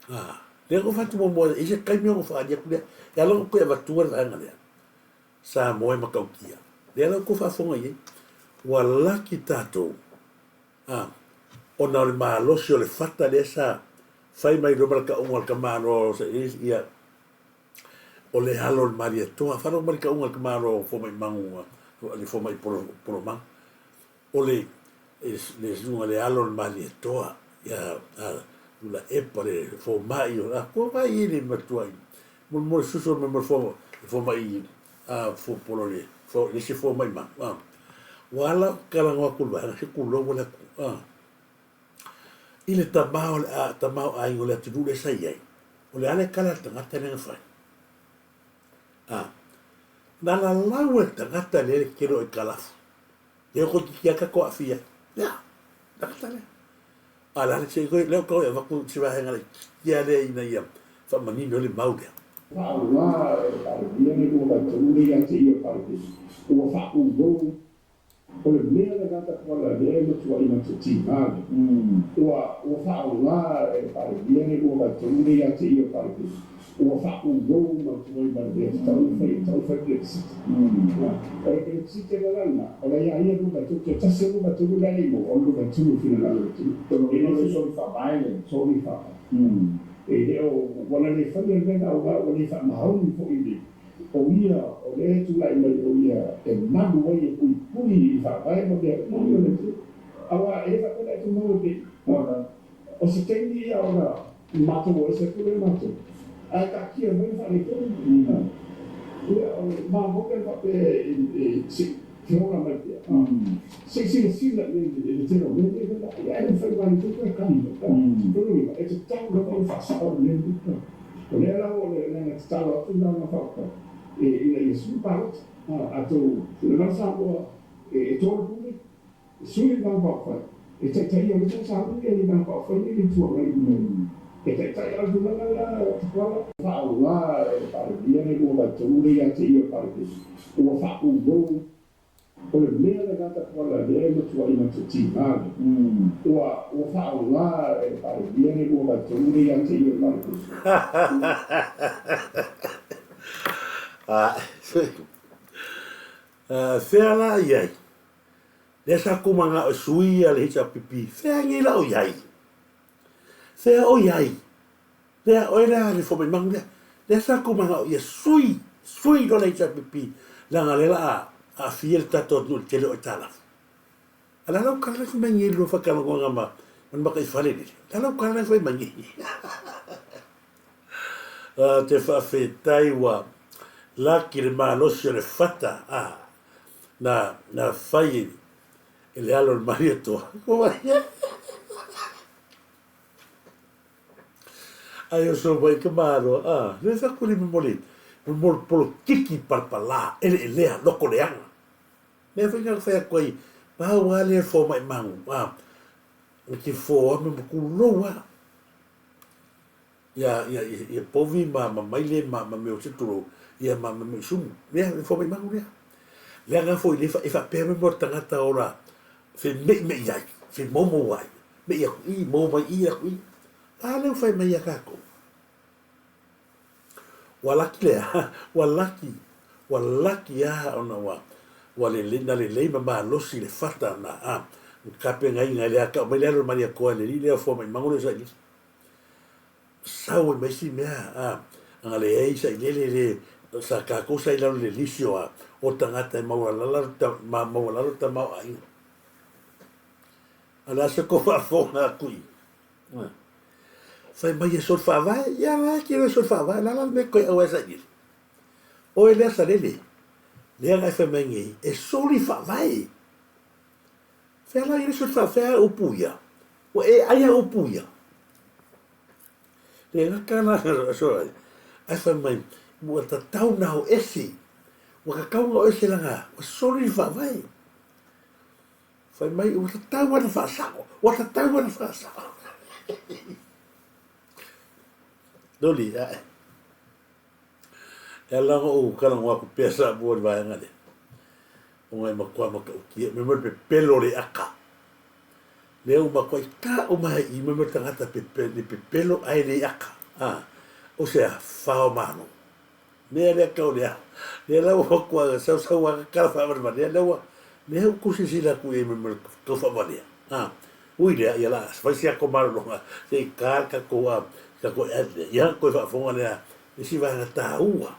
A, lea na ou fai atu muamua, e i ai se taimi ona ou faaali atu lea, e ala ona ou toe avatua le vaega lea, Samoa e matautia. Lea la ua outou faafofoga i ai, ua laki tatou A, ona o le malosi o le fata lea sa fai mai loa ma le tauga o le tamaloa o ia, o le alo o le Malietoa. Faalogo mai le tauga o le tamaloa o Fomai Magu, le Fomai Polomagu. O le, le susuga le alo o le Malietoa, ia Tuilaepa, le fomai o, a, kua vai i le matuai, mo le susu o le fomai a polo le le isi fomai magu a ua ala ona talanoa atu i le vaega se tulou le atu a i le tama o le a tamaoaiga o le atunuu lea sa i ai o le a le tala a le tagata lea na fai a na lalau e le tagata lea le tele o aitalafu lea toeitiiti lava tatou aafia ai ia tagata lea A le a se lea ua tau avatu se vaega laitiiti lava lea ina ia faamanino ai le mau lea. Faaaoga e le Palemia le 23 lea ia te ia o le Palemene, ua faaumou O le mea lena Tapuala lea e matuai matou tiga lea, ua ua faaaoga e le Palemia le 2/3 lea ia te ia o le Palemene, ua faaulou matou ai ma le mea e tatau ona fai, e tatau ona fai le Brexit. O le Brexit la lena, o la ia ia 2/3, toe tasi lava 2/3 la e le i maua, o le 2/3 o finagalo o le atunuu. E le o soli faavae le soli faavae. E le o, ua na le faia le mea lena aua ua le faamaoni foi i le O ia o lea e tulai mai o ia e malu ai e puipui i faavae ma mea uma ia o le atunuu. Aua e le faapea la e tumau e pei ona o se taimi ia ona matou o ese atu lea matou ae taatia mai le faaletonu. Ia o le mamoe le faapea e se i ola mai pea. Se i silasila i ai i le tele o mea nei la ae le mafai aua le toe kali mai. O lona uiga e tatau lava ona faasao le mea lenei. O lea la ua na ona tatalo atu na ona faapea ina ia sui palota. Atonu finagalo Samoa e to le pule, e sui le Vaega Faaupufai, e taitaia mai foi Samoa ia le Vaega Faaupufai nei le Itu Agai e taitai. A o le tulaga la Tupuola, faaaoga e le Palemia le 2/3 lea ia te ia o le Palemene ua faaulou. O le mea lena Tapuala lea e matuai matou tiga lea, ua ua faaaoga e le Palemia le 2/3 lea ia te ia o le Palemene. Fea la i ai? Lea sa kou manao e sui ia le HRPP, fea nei la o i ai? Fea o i ai? Lea, oe lea le fomai magu lea. Lea sa kou manao ia sui, sui loa le HRPP, leaga lea la a aafia le tatou atunuu i le tele o aitalafu. A le a lau kala fai mai nei lua faitalagoga ma le makaifale lele. Le a lau kala fai mai nei. Ou te faafetai ua laki le malosi o le fata a na na fai e le alo o le Malietoa. Ai oso mai ka malo, a, le sa kuli momoli, momoli polokiki palapala, eleelea, loko leaga. Mea foi na fai atu ai, pau lava lea fomai magu, a, na te foa me makulou lava. Ia, ia, ia povi ma, ma maile ma, ma mea o se tulou, ia ma, ma mea sumu. Lea, le fomai magu lea. Leaga foi le e faapea mai mo le tagata ola femeimei ai, femoumou ai. Mei aku i, mou mai i aku i. A lea ua fai mai ia tatou. Ua laki lea, ua laki, ua laki a ona ua, ua lelei, na lelei ma malosi le fata na, a, tapenaina e le a tau mai le alo o le Malietoa e le alii lea o Fuamaimago lea o Sailele. Sau ai ma isi mea, a, ana leai Sailele le, sa tatou sa i lalo i le lisi o a, o tagata e maualala, ma maualalo tamaoaiga. A o le a se kou faafofoga atu i i? Fai mai e soli faavae, ia la e tino e soli faavae, la la le mea e toe auai sailele. Oe lea Salele, lea na e fai mai nei, e soli faavae. Fea la ia le soli faavae, fea upu ia? Ua e ai a upu ia. Le gata la so ai fai mai, ua tatau na o ese, ua tatau na o ese langa, ua soli le faavae. Fai mai ua tatau ona faasao, ua tatau ona faasao. Loli, ae. E ala ona ou talanoa atu pea Samoa i le vaega lea. Ona e matua matautia, mea mai le pepelo o le aka. Lea ua matuai tau mai i mea mai le tagata pepe, le pepelo ae le aka. Ah, o se a, fao malo. Mea lea tau lea, lea la ua matua sausau lava tala faavalevalea, lea ua, lea ua tou silasila atu i ai ma le tau faavalea, a, ui lea, ia la fai si ato malologa se i ta le tatou, a, tatou ad lea, ia toe faafofoga lea i isi vaega taua.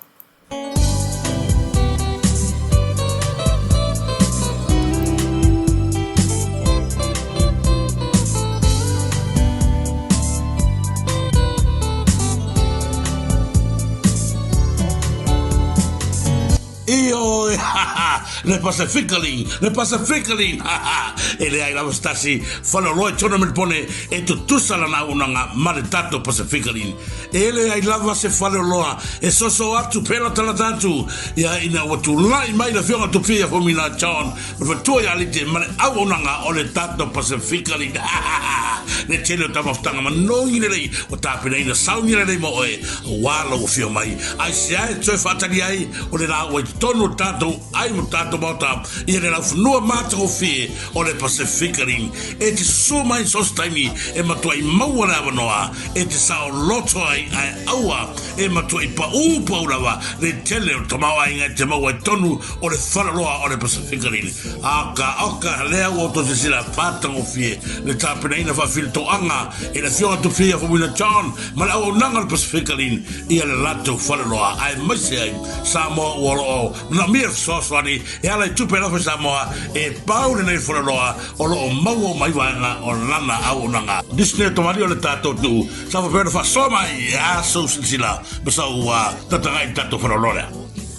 Ioe, ha ha, le Pacifically, le Pacifically, ha ha, e leai lava se tasi faleoloa i Tournament Pone e tutusa lana auaunaga ma le tatou Pacifically. E leai lava se faleoloa e soso atu pelatalata atu ia ina ua tulai mai le Afioga Tupia Fomina John ma le faletua ia Alite ma le auaunaga o le tatou Pacifically, ha ha ha, le tele o taumafataga manogi lelei ua tapenaina sauni lelei mo oe aua lou afio mai. Aisea e toe faatali ai o le la ua i totonu o le tatou ai mo tatou. tatou Maota ia le laufanua matagofie o le Pasefika Ring. E te susu mai so o se taimi e matuai maua le avanoa e te saoloto ai ae aua e matuai paū pau lava le tele o le tamaoaiga e te maua i totonu o le faleoloa o le Pasefika Ring. Oka, oka, lea ua outou silasila matagofie le tapenaina faafilitoaga e le Afioga Tufia Faumuina John ma le auaunaga o le Pasefika Ring ia le latou faleoloa aemaise ai Samoa ua lo o manaomia le fesoasoani e ala i tupe alofa i Samoa e pau lenei faleoloa o lo o maua uma ai vaega o lana auaunaga. Disney o tamalii o le tatou atunuu sa faapea ona faasoa mai e a sou silasila ma sau tataga'i i le tatou faleoloa lea.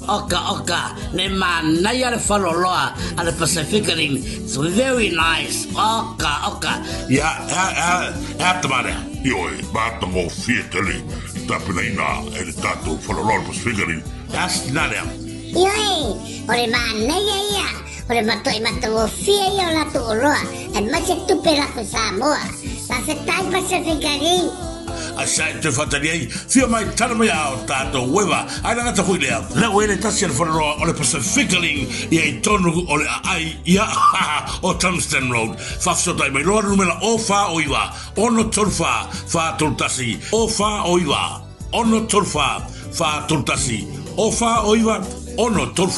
Oka oka, le manaia le faleoloa a le Pacific Rim, it's very nice, oka oka. Ia, e a, e a, e a tama lea? Ioe, matagofie tele i tapenaina e le tatou faleoloa o le Pacific Rim. E a se tina lea? Ioe, o le manaia ia, o le matuai matagofie ia o latou oloa, aemaise tupe lafo Samoa. Faafetai Pacific Rim. A sa e toe faatali ai, fia mai tala mai a o tatou ueva, ae lagata foi lea. Lea ua i ai le tasi a le faleoloa o le Pacific Ring ia i tonu o le aai ia o Tungsten Road. Faafesootai mai loa le numera o 4 o 9 6 3 4 3 1 o 4 o 9 6 3 4 3 1 o 4 o 9 6 3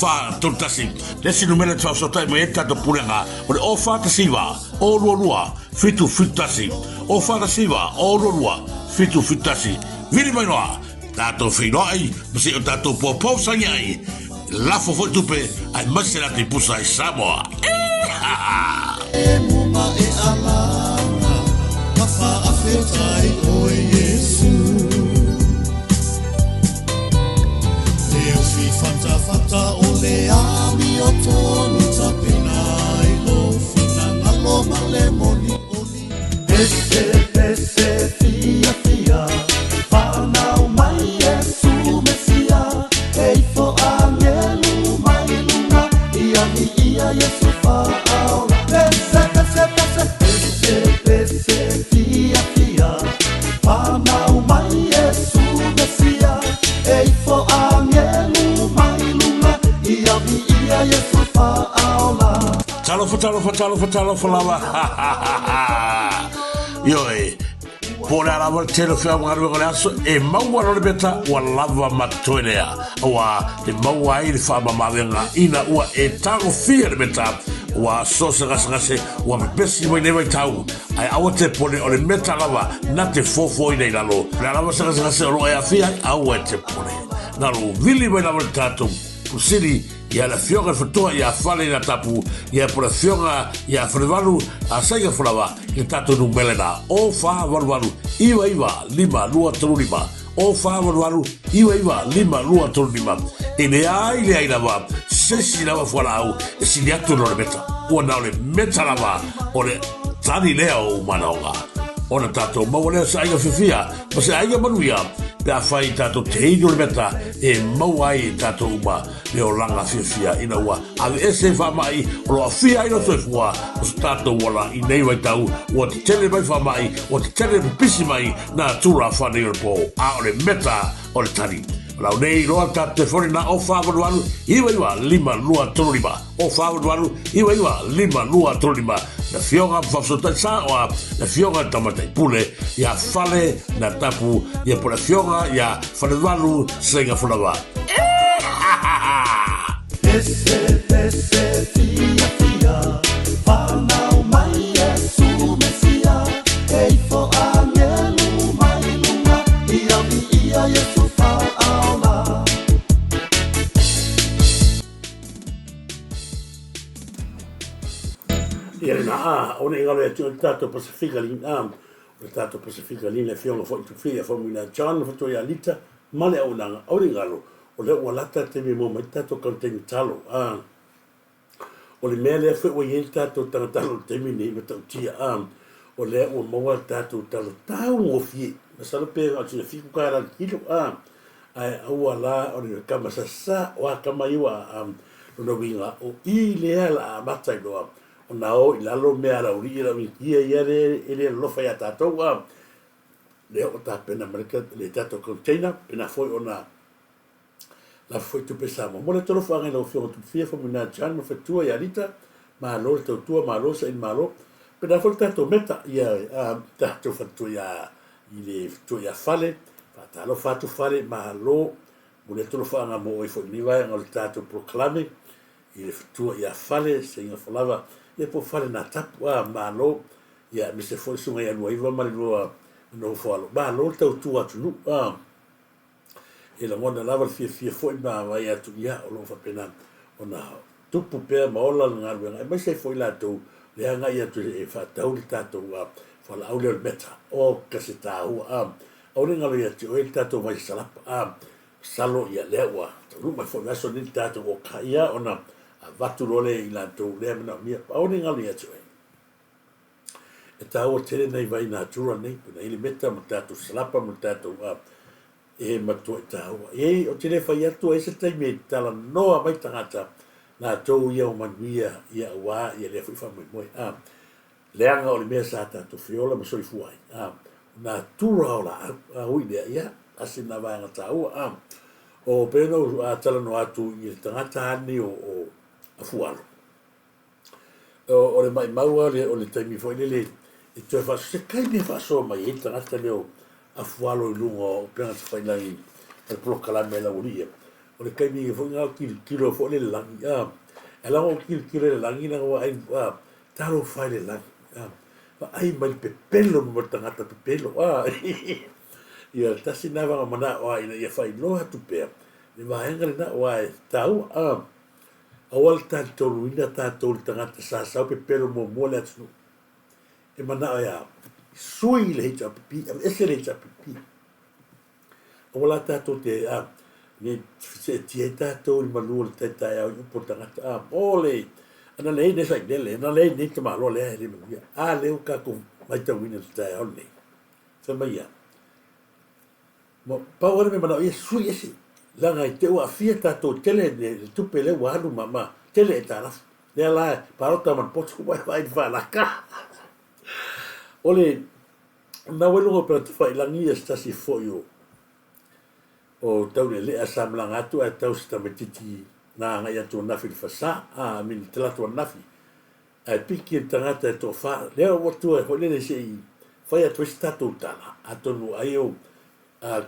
4 4 3 1. Le isi numera e te faafesootai mai ai le tatou pulega o le o 4 1 9 o 2 2 7 7 1 o 4 1 9 o 2 2 7 7 1. Vili mai loa tatou feiloai ma se i o tatou poupou sagi ai lafo foi tupe aemaise latou pusa i Samoa. Talofa, talofa, talofa, talofa lava. Ioe, po o le a lava le tele o feau ma galuega o le aso, e maua loa le meta ua lava ma totoe lea. Aua e maua ai le faamamaavega ina ua e tagofia le meta, ua so se gasegase ua pepesi mai nei vaitau. Ae aua te pone o le meta lava na te fofoina i lalo. O le a lava se gasegase o lo o e aafia ai, aua e te pone. Na lou vili mai lava le tatou Pusili ia le Afioga i le Fatoa ia Fale ina Tapu ia po le Afioga ia Falevalu a Saiga Folawa i le tatou numera lena o 4 8 8 9 9 5 2 3 5 o 4 8 8 9 9 5 2 3 5. E leai leai lava se isi lava fualaau e sili atu i lo le meta ua na o le meta lava o le tali lea o ou manaoga ona tatou maua lea o se aiga fiafia ma se aiga manuia pe afai tatou te inu le meta e maua ai e tatou uma le olaga fiafia ina ua aveese faamai o lo aafia ai lou soifua o so tatou ola i nei vaitau ua tetele mai faamai ua tetele pipisi mai nā tula whanei o le pō a o le meta o le tali. O lau nei loa tatou telefoni na o 4 8 9 9 5 2 3 5 o 4 8 9 9 5 2 3 5. Le Afioga Faafesootai sa oa le Afioga i le Tamaitai Pule ia Fale na Tapu ia po le Afioga ia Falevalu Seiga Folawa. Ia lena a, o nei galo e atu le tatou Pasifika lina, o le tatou Pasifika lina e fionga foi tufia famuina John fatua ia Lita ma le auaunaga o le galo o lea ua lata le taimi e maua mai le tatou container talo a. O le mea lea foi ua i ai le tatou tagatalo i le taimi lenei matautia a, o lea ua maua le tatou talo taugofie. Masalo pe na o sina $7 le kilo a, ae aua la o le kama sasa o a kama ia ua a, lona uiga o i lea la amata ai loa ona o i lalo mea a le aualii le au Initia ia le e le alolofa ia tatou a. Lea ua tapena mai le tatou container pena foi ona Lafo foi tupe Samoa. Momoli atu alofaga i lau Afioga Tupufia Faumuina John ma le faletua ia Alita, malo le tautua, malo saili malo. Pena foi le tatou meta ia tatou faletua ia i le faletua ia Fale, faatalofa atu Fale, malo. Momoli atu alofaga mo oe foi i lenei vaega o le tatou polokalame i le faletua ia Fale, seiga folava ia po o Fale na tapu, a malo. Ia aemaise foi le susuga ia Luaiva ma le lua nofo alo, malo le tautua atunuu, a. E lagona lava le fiafia foi ma vaai atu, ia, o lo o faapena ona tupu pea ma ola le galuega, aemaise ai foi latou le agai atu e faatau le tatou fualaau lea o le meta. O ka se taua, a, aua ne i galo ia te oe le tatou vai salapa, a, masalo, ia, lea ua taunuu mai foi le aso lenei le tatou oka, ia, ona avatu loa lea i latou lea manaomia, aua ne i galo ia te oe. E taua tele nai vai natura nei, pei ona i ai le meta ma le tatou salapa ma le tatou a, e matuai taua. E i ai, ou te le fai atu ai se taimi e talanoa mai tagata latou ia ua manuia ia aua ia lea foi faamoemoe. A, leaga o le mea sa tatou feola ma soifua ai, a, o natura o laau, a ui lea, ia, tasi lena vaega taua. A, o pei ona ou talanoa atu i le tagata lava lenei o Afualo, O le maimau lava o le taimi foi lele e toe faasoa, se taimi e faasoa mai ai le tagata lea o Afualo i luga o upega tafailagi o le polokalame a le aualii ia. O le taimi foi lena o tilotilo foi lele i le lagi, a, e ala ona ou tilotilo i le lagi leaga ua vaai, a, talofa e i le lagi, a, vaai mai le pepelo mai o le tagata pepelo, a. Ia, tasi lena vaega manao lava ina ia faailoa atu pea le vaega lena aua e taua, a. Aua le talitonuina tatou le tagata sa sau pepelo muamua le atunuu e manao ia sui le HRPP, aveese le HRPP. Aua la tatou te a ne seetia ai tatou i le malu o le tai taeao i upu o le tagata a o le ana leai nei sailele, ana leai nei tamaloa lea e le manuia. A lea ua tatou matauina i le taeao lenei. Fai mai ia, Pau lava le mea manaomia ia sui ese leaga i te ua aafia tatou tele le tupe lea ua alu ma tele aitalafu lea la e palota ma le poto ua vaai i le faalaka. O le na ua i luga o upega tafailagi ia se tasi foi o o Taulealea sa malaga atu ae tau se tamaititi na agai atu ananafi i le fasa, a, I mean le talaatu ananafi Ae piki le tagata e toafa lea ua tua foi lele se i fai atu ai se tatou tala, atonu ai o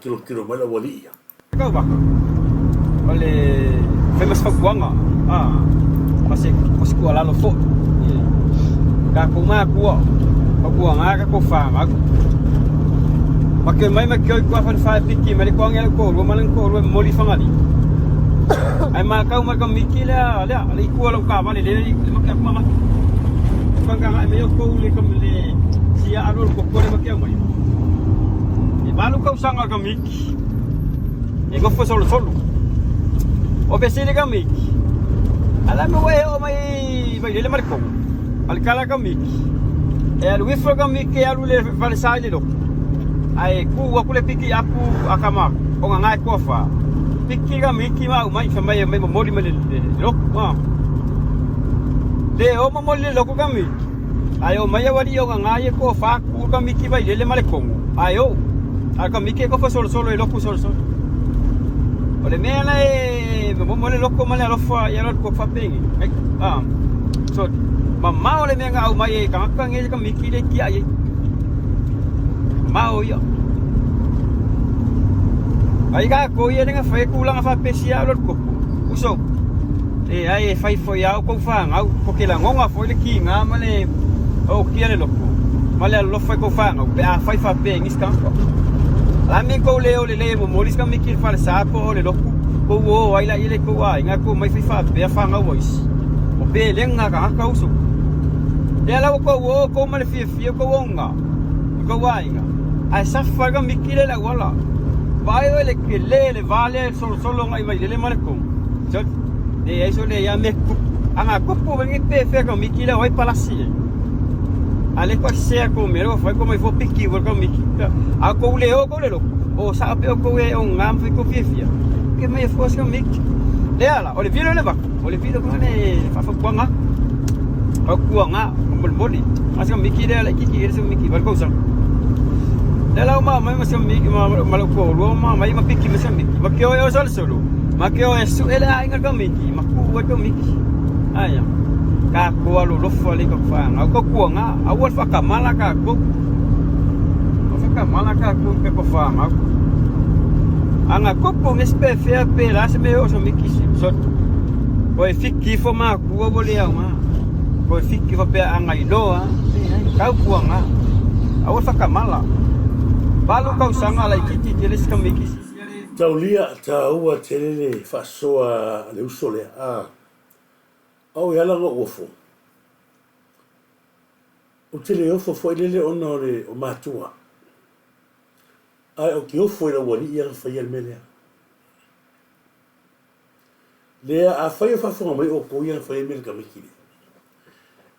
tilotilo mai le aualii ia. Kauvaka, o le fai ma se fautuaga ma se tuualalo foi i tatou matua, fautuaga tatou fanau. Ma ke mai ma ke oi kua fale fa piki mai le koangi a le toalua ma lana toalua e momoli i Fagalii. Ae matau mai ka miki lea lea le itu o lau taavale lea le make atu ma maki. Whakanga e mea kou le kam le sia alo le koko le make au mai. E malu kau sanga ka miki. E ngofo solo solo. O vesele ka miki. Ala me wae o mai vai lele mare kou. Al kala ka miki. E alu ifo ka miki e alu le fale sai le loko. Ae ku aku le piki apu akama o nga ngai kua fa. Piki ka miki ma mai fa mai mai momoli mai le loko. Ah. Le o momoli le loko ka miki. Ae o mai awali o nga ngai e kua fa ku ka miki vai lele ma le kongo. Ae o. A ka miki e kofa solo solo e loko solo solo. O le mea la e momoli le loko ma le alofa ia lo ko fa pengi. Ah. So mamao le mea nga au mai e kangaka nge ka miki le kia ai. Mamao ia. Ai ka ko ia lenga fai kulanga fa pesia lo ko. Uso. E ai e fai foi au kou whangau, ko ke langonga foi le ki ngā ma le o kia le loko. Ma le alofa i kou whangau, pe a fai fa pe ngis ka. La mi kou le o le le mo moli ska mi ki fa le sa po o le loku. Kou o ai la ile kou ai nga kou mai fai fa pe a whangau o isi. O pe lenga ka haka uso. Le ala o kou o kou ma le fia fia kou o nga. Kou ai nga. Ai sa fa ka mi ki le la wala. Vai o le ke le le vale solo solo ngai mai le le ma le kou. So le ai so le ia me ku. Anga kupu vengi pe fe ka miki le wai palasi. A le kwa sea ko mero fai ko mai fo piki wo ka miki. A ko le o ko le lo. O sa pe o ko e o ngam fai ko fia fia. Ke mai fo sa miki. Le ala o le vilo le ba. O le vilo ko le fa fa kwa nga. O kua nga mol moli. A sa miki le ala kiki le sa miki wal ko sa. Le ala ma mai ma sa miki ma ma lo ko lo ma mai ma piki ma sa miki. Ma ke o o solo solo. Ma ke o e suʻe le aiga tamaiti ma kuʻu ai tamaiti. Aia, kākou alolofa lei ka whānau, ka kuanga, aua le whakamala kākou. O whakamala kākou i ka whānau. Anga koko nge spe fea pe la se me o so miki so. Ko e fiki fo ma kua wo le au ma. Ko e fiki fo pe anga i loa, kau kuanga. Aua whakamala. 8 tausaga laitiiti tele si tamaiti. Taulia taua tele le faasoa a le uso lea a au e ala ona ou ofo. Ou te le ofo foi lele ona o le o matua. Ae ou te ofo i lau alii ana faia le mea lea. Lea afai o faafofoga mai outou ia na faia mea i le tamaiti lea.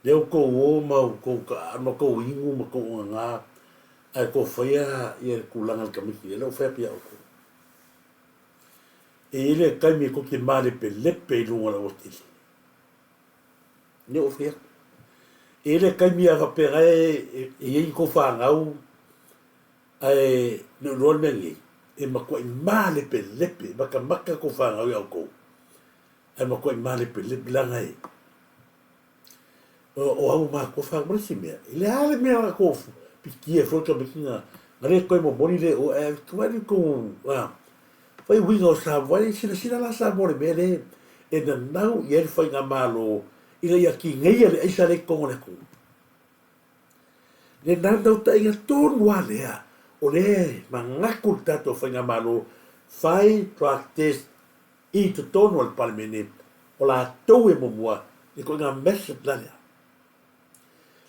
Lea outou o ma outou ma outou inu ma outou ogaga ae tou faia ia le tulaga i le tamaiti lea, lea ua fai atu ia outou. E i ai le taimi tou te malepelepe i luga o le aualatele. Lea ua fai atu. E i ai le taimi a faapena e i ai ni tou fanau ae le o iloa le mea nei, e matuai malepelepe, matamata tou fanau ia outou, ae matuai malepelepe leaga e o au matua fanau ma le isi mea, e le a le mea na tou pikia foi le tamaiti na le toe momoli le o ae vaai le tou fai uiga o Samoa, e silasila la Samoa i le mea lea e nanau i ai le faigamalo ina ia tineia le aisa lea i totonu o le atunuu. Le naunautaiga tonu lava lea o lea e manatu le tatou faigamalo fai drug test i totonu o le Palemene o latou e muamua le ituaiga method la lea.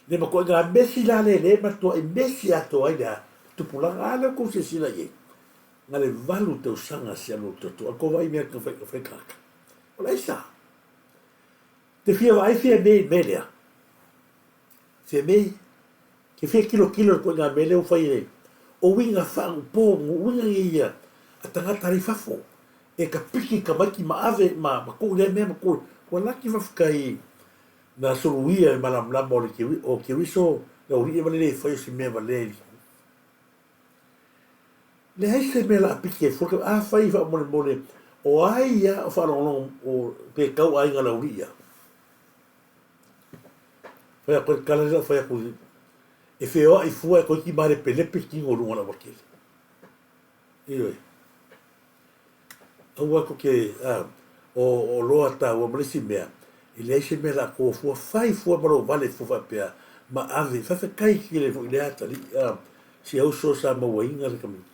Le matuaiga mesi la lea lea e matuai mesi atoa ai le tupulaga a lea tou silasila i ai na le 8 tausaga si alu toto a tou vaai mea na fai fai tagata. O le aisa? Te fia vaai fia me i mea lea? Fia me te fia tilotilo i le ituaiga mea lea ua fai e o uiga faanupo uiga ia a tagata i fafo e ka piki tamaiti ma ave ma tuu i lea mea ma tuu ua laki faafetai na suluia e malamalama o le o Keriso le aualii ma le le fai o se mea valea i leai se mea la piki e fua a fai faamolemole o ai ia o faalogologo o pe tau aiga le aualii ia fai atu ai tala lea fai atu e feoai fua e toeitiiti malepelepe tino i luga o le aualatele. Ioe. Aua tou te o loa taua ma le isi mea, e leai se mea o le a to fua, fai fua ma lou vale fua faapea ma ave. Faafetai tele foi i lea atalii, si auso sa mauaina le tamaiti.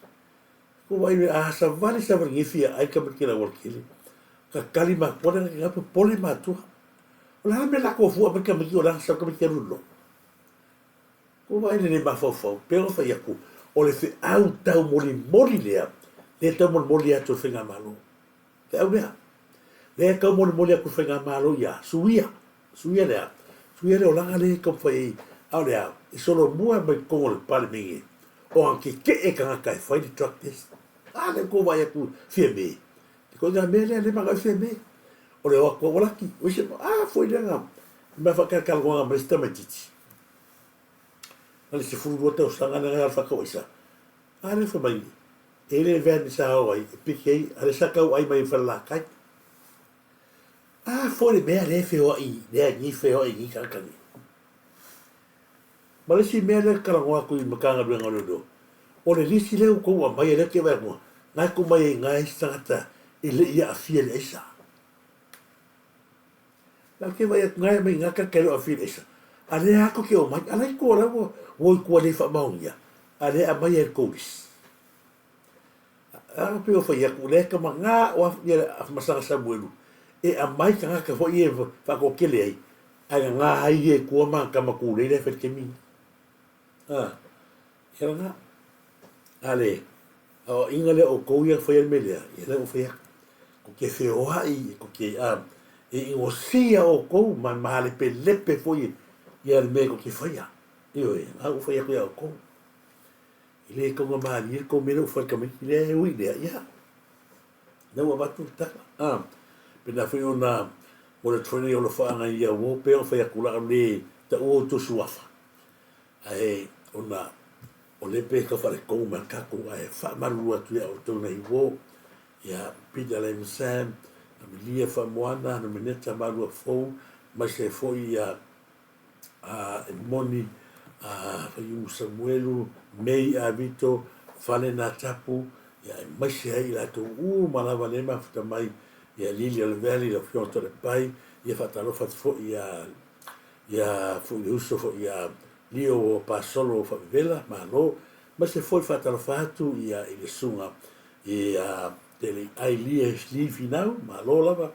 Ua vaai loa, a savali savali nei fia ai le tamaiti i le aualatele, tatali matua le na popole matua. O le a le mea o le a to fua aumai le tamaiti o le a sau le tamaiti alu i le lotu. Ua vaai le le mafaufau, pei ona fai atu, o le feau taumolimoli lea, lea e taumolimoli atu e le Faigamalo. Feau lea. Lea e taumolimoli atu e le Faigamalo ia, suia, suia le a? Suia le olaga lea e taumafai ai, a o le a? E solomua mai totonu o le Palemene, o ana tetee tagata e fai le drug test. A lea ua tou vaai atu Fiame, le ituaiga mea lea, lea e manao ai Fiame. O le o atu ua laki, a foi lea na mea faatalatalanoaga ma le isi tamaitiiti. Na le 12 tausaga lea na faatauaisa. A lea fai mai, e le van sa o ai, e piki ai, a lea sa tau ai mai Falelatai. A foi le mea lea e feoai, lea nei feoai nei tagata nei. Ma le isi mea lea talanoa atu i Matagaluega o Leoleo, o le lisi lea ua tou aumaia lea ou te vaai atu, na e tuu mai ai i ina isi tagata e le i aafia i le aisa. La ke vaai atu ngai mai ngā ka le aafia i le aisa. A lea atu ke omai, a lai tua la ua ua i tua le faamaonia, a lea aumai ai le tou lisi. A pe o fai atu, lea ka manga o afu ia masaga Samuelu, e aumai tagata foi e whaakokele ai, ae ngā ai e kua ma ka makulei le fai kemi. Ah, ia nga. Ale, o inga le o kou ia fai me lea, ia le o fai atu. Ko ke feoai, ko ke a, e ingosia o kou ma malepelepe foi ia le mea ko ke faia. Ioe, a u fai atu ia o kou. I le tonga malie le kou mea le u fai tamaiti lea e ui lea, ia. Lea ua avatu le tala. Ah, pena foi ona mo le atu foi nei o alofaga ia uo pe o fai atu la o le taua o outou suafa. Ae ona o lea pe tau faaletonu mai le tatou ae faamalulu atu ia outou nai uo. Ia, Peter Lem Sam, Amelia Faamoana, Nomeneta Maluafou, aemaise ai foi ia Emoni Faiumu Samuelu, May Avito, Fale Natapu, ia aemaise ai i latou uma lava lea e mafuta mai ia Lili o le Valley, lau Afioga Toalepai, ia faatalofa atu foi ia ia foi le uso foi ia Lio o Pasolo Faavevela, malo. Aemaise foi faatalofa atu ia i le susuga ia Teleiai Lie Lee Finau, malo lava.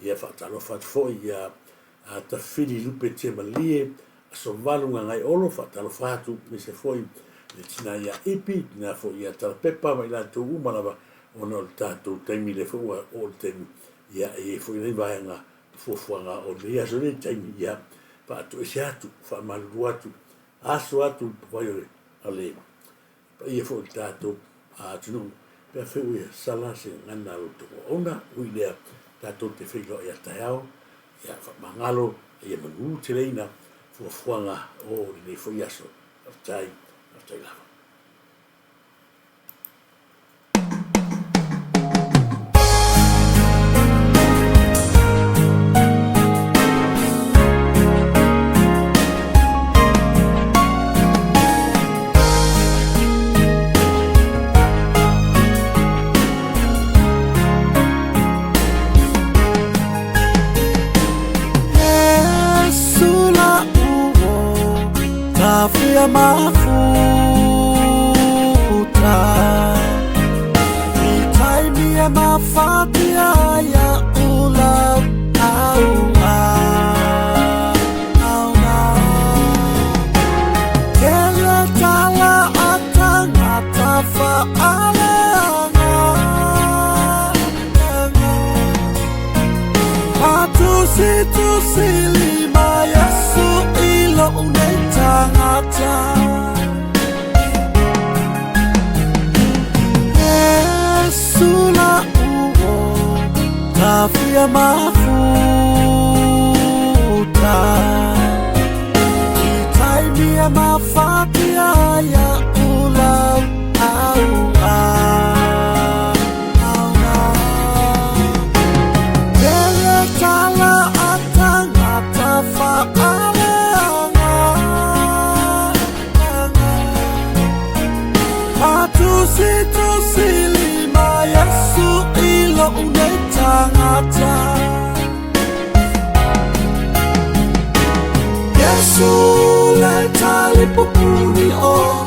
Ia faatalofa atu foi ia Tafili Lupe Tiamalie, Asovalu Gagaeolo, faatalofa atu aemaise foi le tina ia Ipi, tina foi ia Talapepa ma i latou uma lava ona o le tatou taimi lea foi ua oo le taimi ia e i ai foi nei vaega fuafuaga o lenei aso lenei taimi ia faatoese atu, faamalulu atu, aso atu i le vai o le paia foi o le tatou atunuu pe afai ua sala se gagana a lo outou auauna, ui lea tatou te feiloai a taeao, ia faamagalo ia manu teleina fuafuaga o lenei foi aso. Faafetai, faafetai lava. Yesu le tali pupuni o.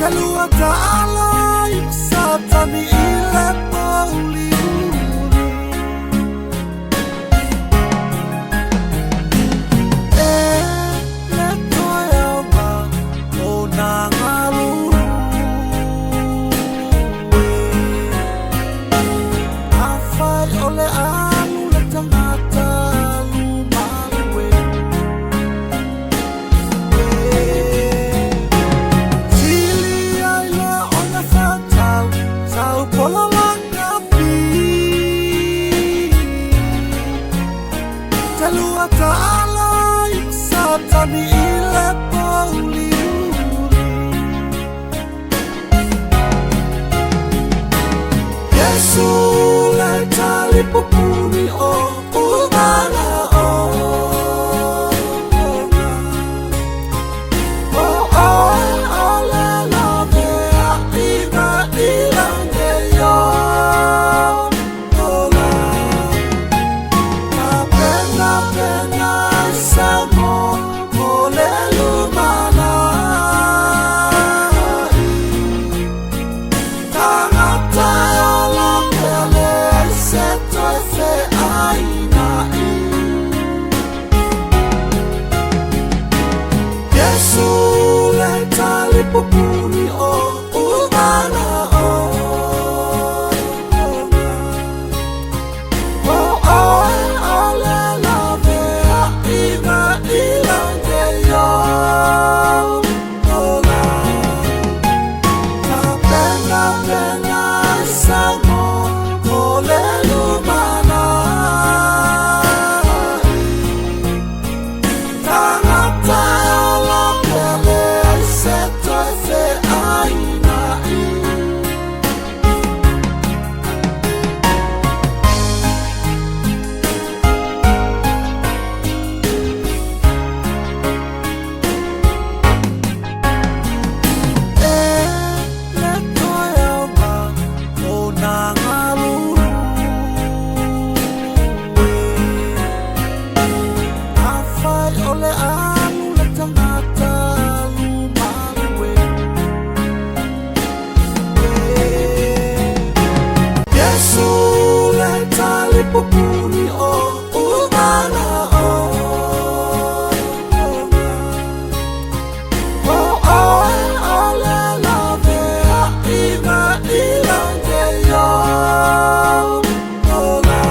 Talua taala i Satani i le pouliuli. E le toe aoga o nā galulue. Afai o le alu le tagata alu malue. Sili ai loa ona faatau sau pola lakapi. Talua taala i Satani i le pouliuli. Iesu le talipupuni o umana ona. O oe o le laveaiga i lagi ola. Tapenapena ai Samo mo le lumanai. Tagata e ola pea leai se toe feaina'i. Iesu le talipupuni o umana ona. O oe o le laveaiga i lagi ola. Tapenapena ai Samo mo le lumanai. Tagata e ola pea leai se toe feaina'i. E le toe aoga o nā galulue. Afai o le alu le tagata alu malue. Iesu le talipupuni o umana ona. O oe o le laveaiga i lagi ola.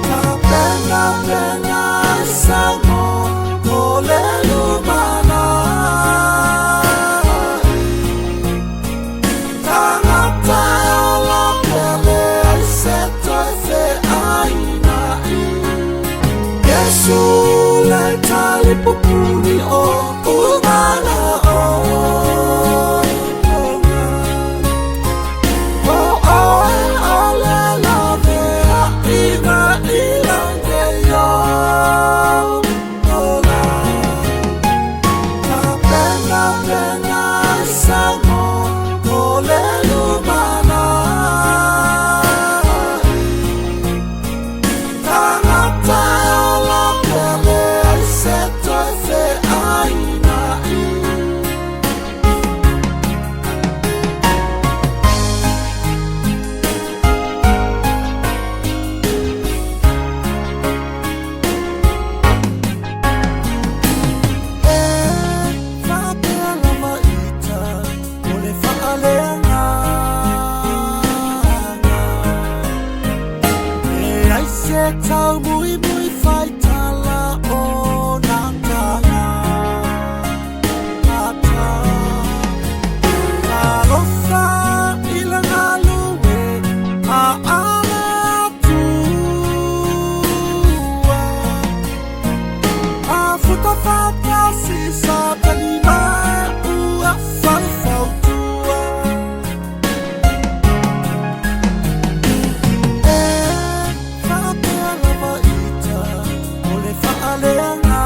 Tapenapena ai Samo mo le lumanai. Tagata e ola pea leai se toe feaina'i. Iesu le talipupuni o umana ona. O oe o le laveaiga i lagi ola. Tapenapena ai Samo mo le lumanai. Tagata e ola pea leai se toe feaina'i. E faapea lava ita o le faaleagaga. Leai se taumuimui faitala o nā tagata. Talofa i le galue a ale Atua. Afuta faatasi Satani ma ua faufautua. E faapea lava ita o le faaleagaga.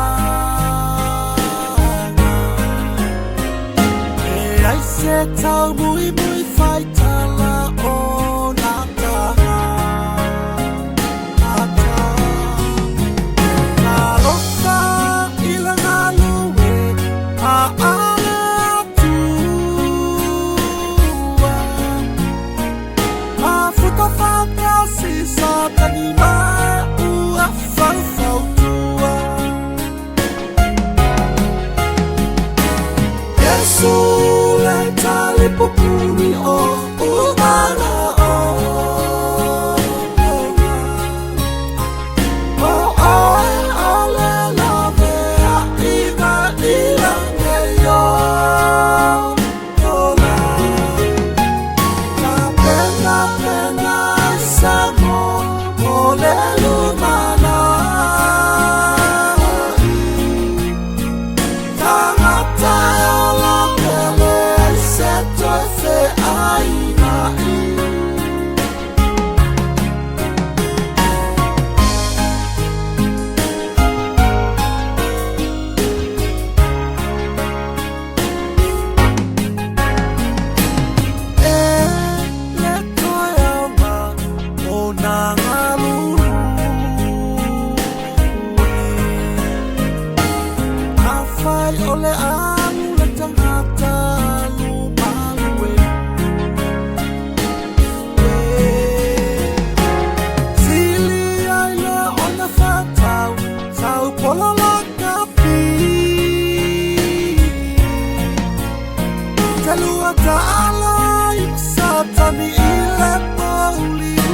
Leai se taumuimui faitala o nā tagata. Talofa i le galue a ale Atua. Iesu le talipupuni o umana o O oe o le lavea i na ila nei o Ola Ka pena pena sa mo o le lumana Tangata e ola pele se toe fe aina i. E le toe aoga o nā galulue. Afai o le alu le tagata alu malue. Sili ai le ona whatau, tau pola la kapi. Te lua ta'ala i satani i le mauli.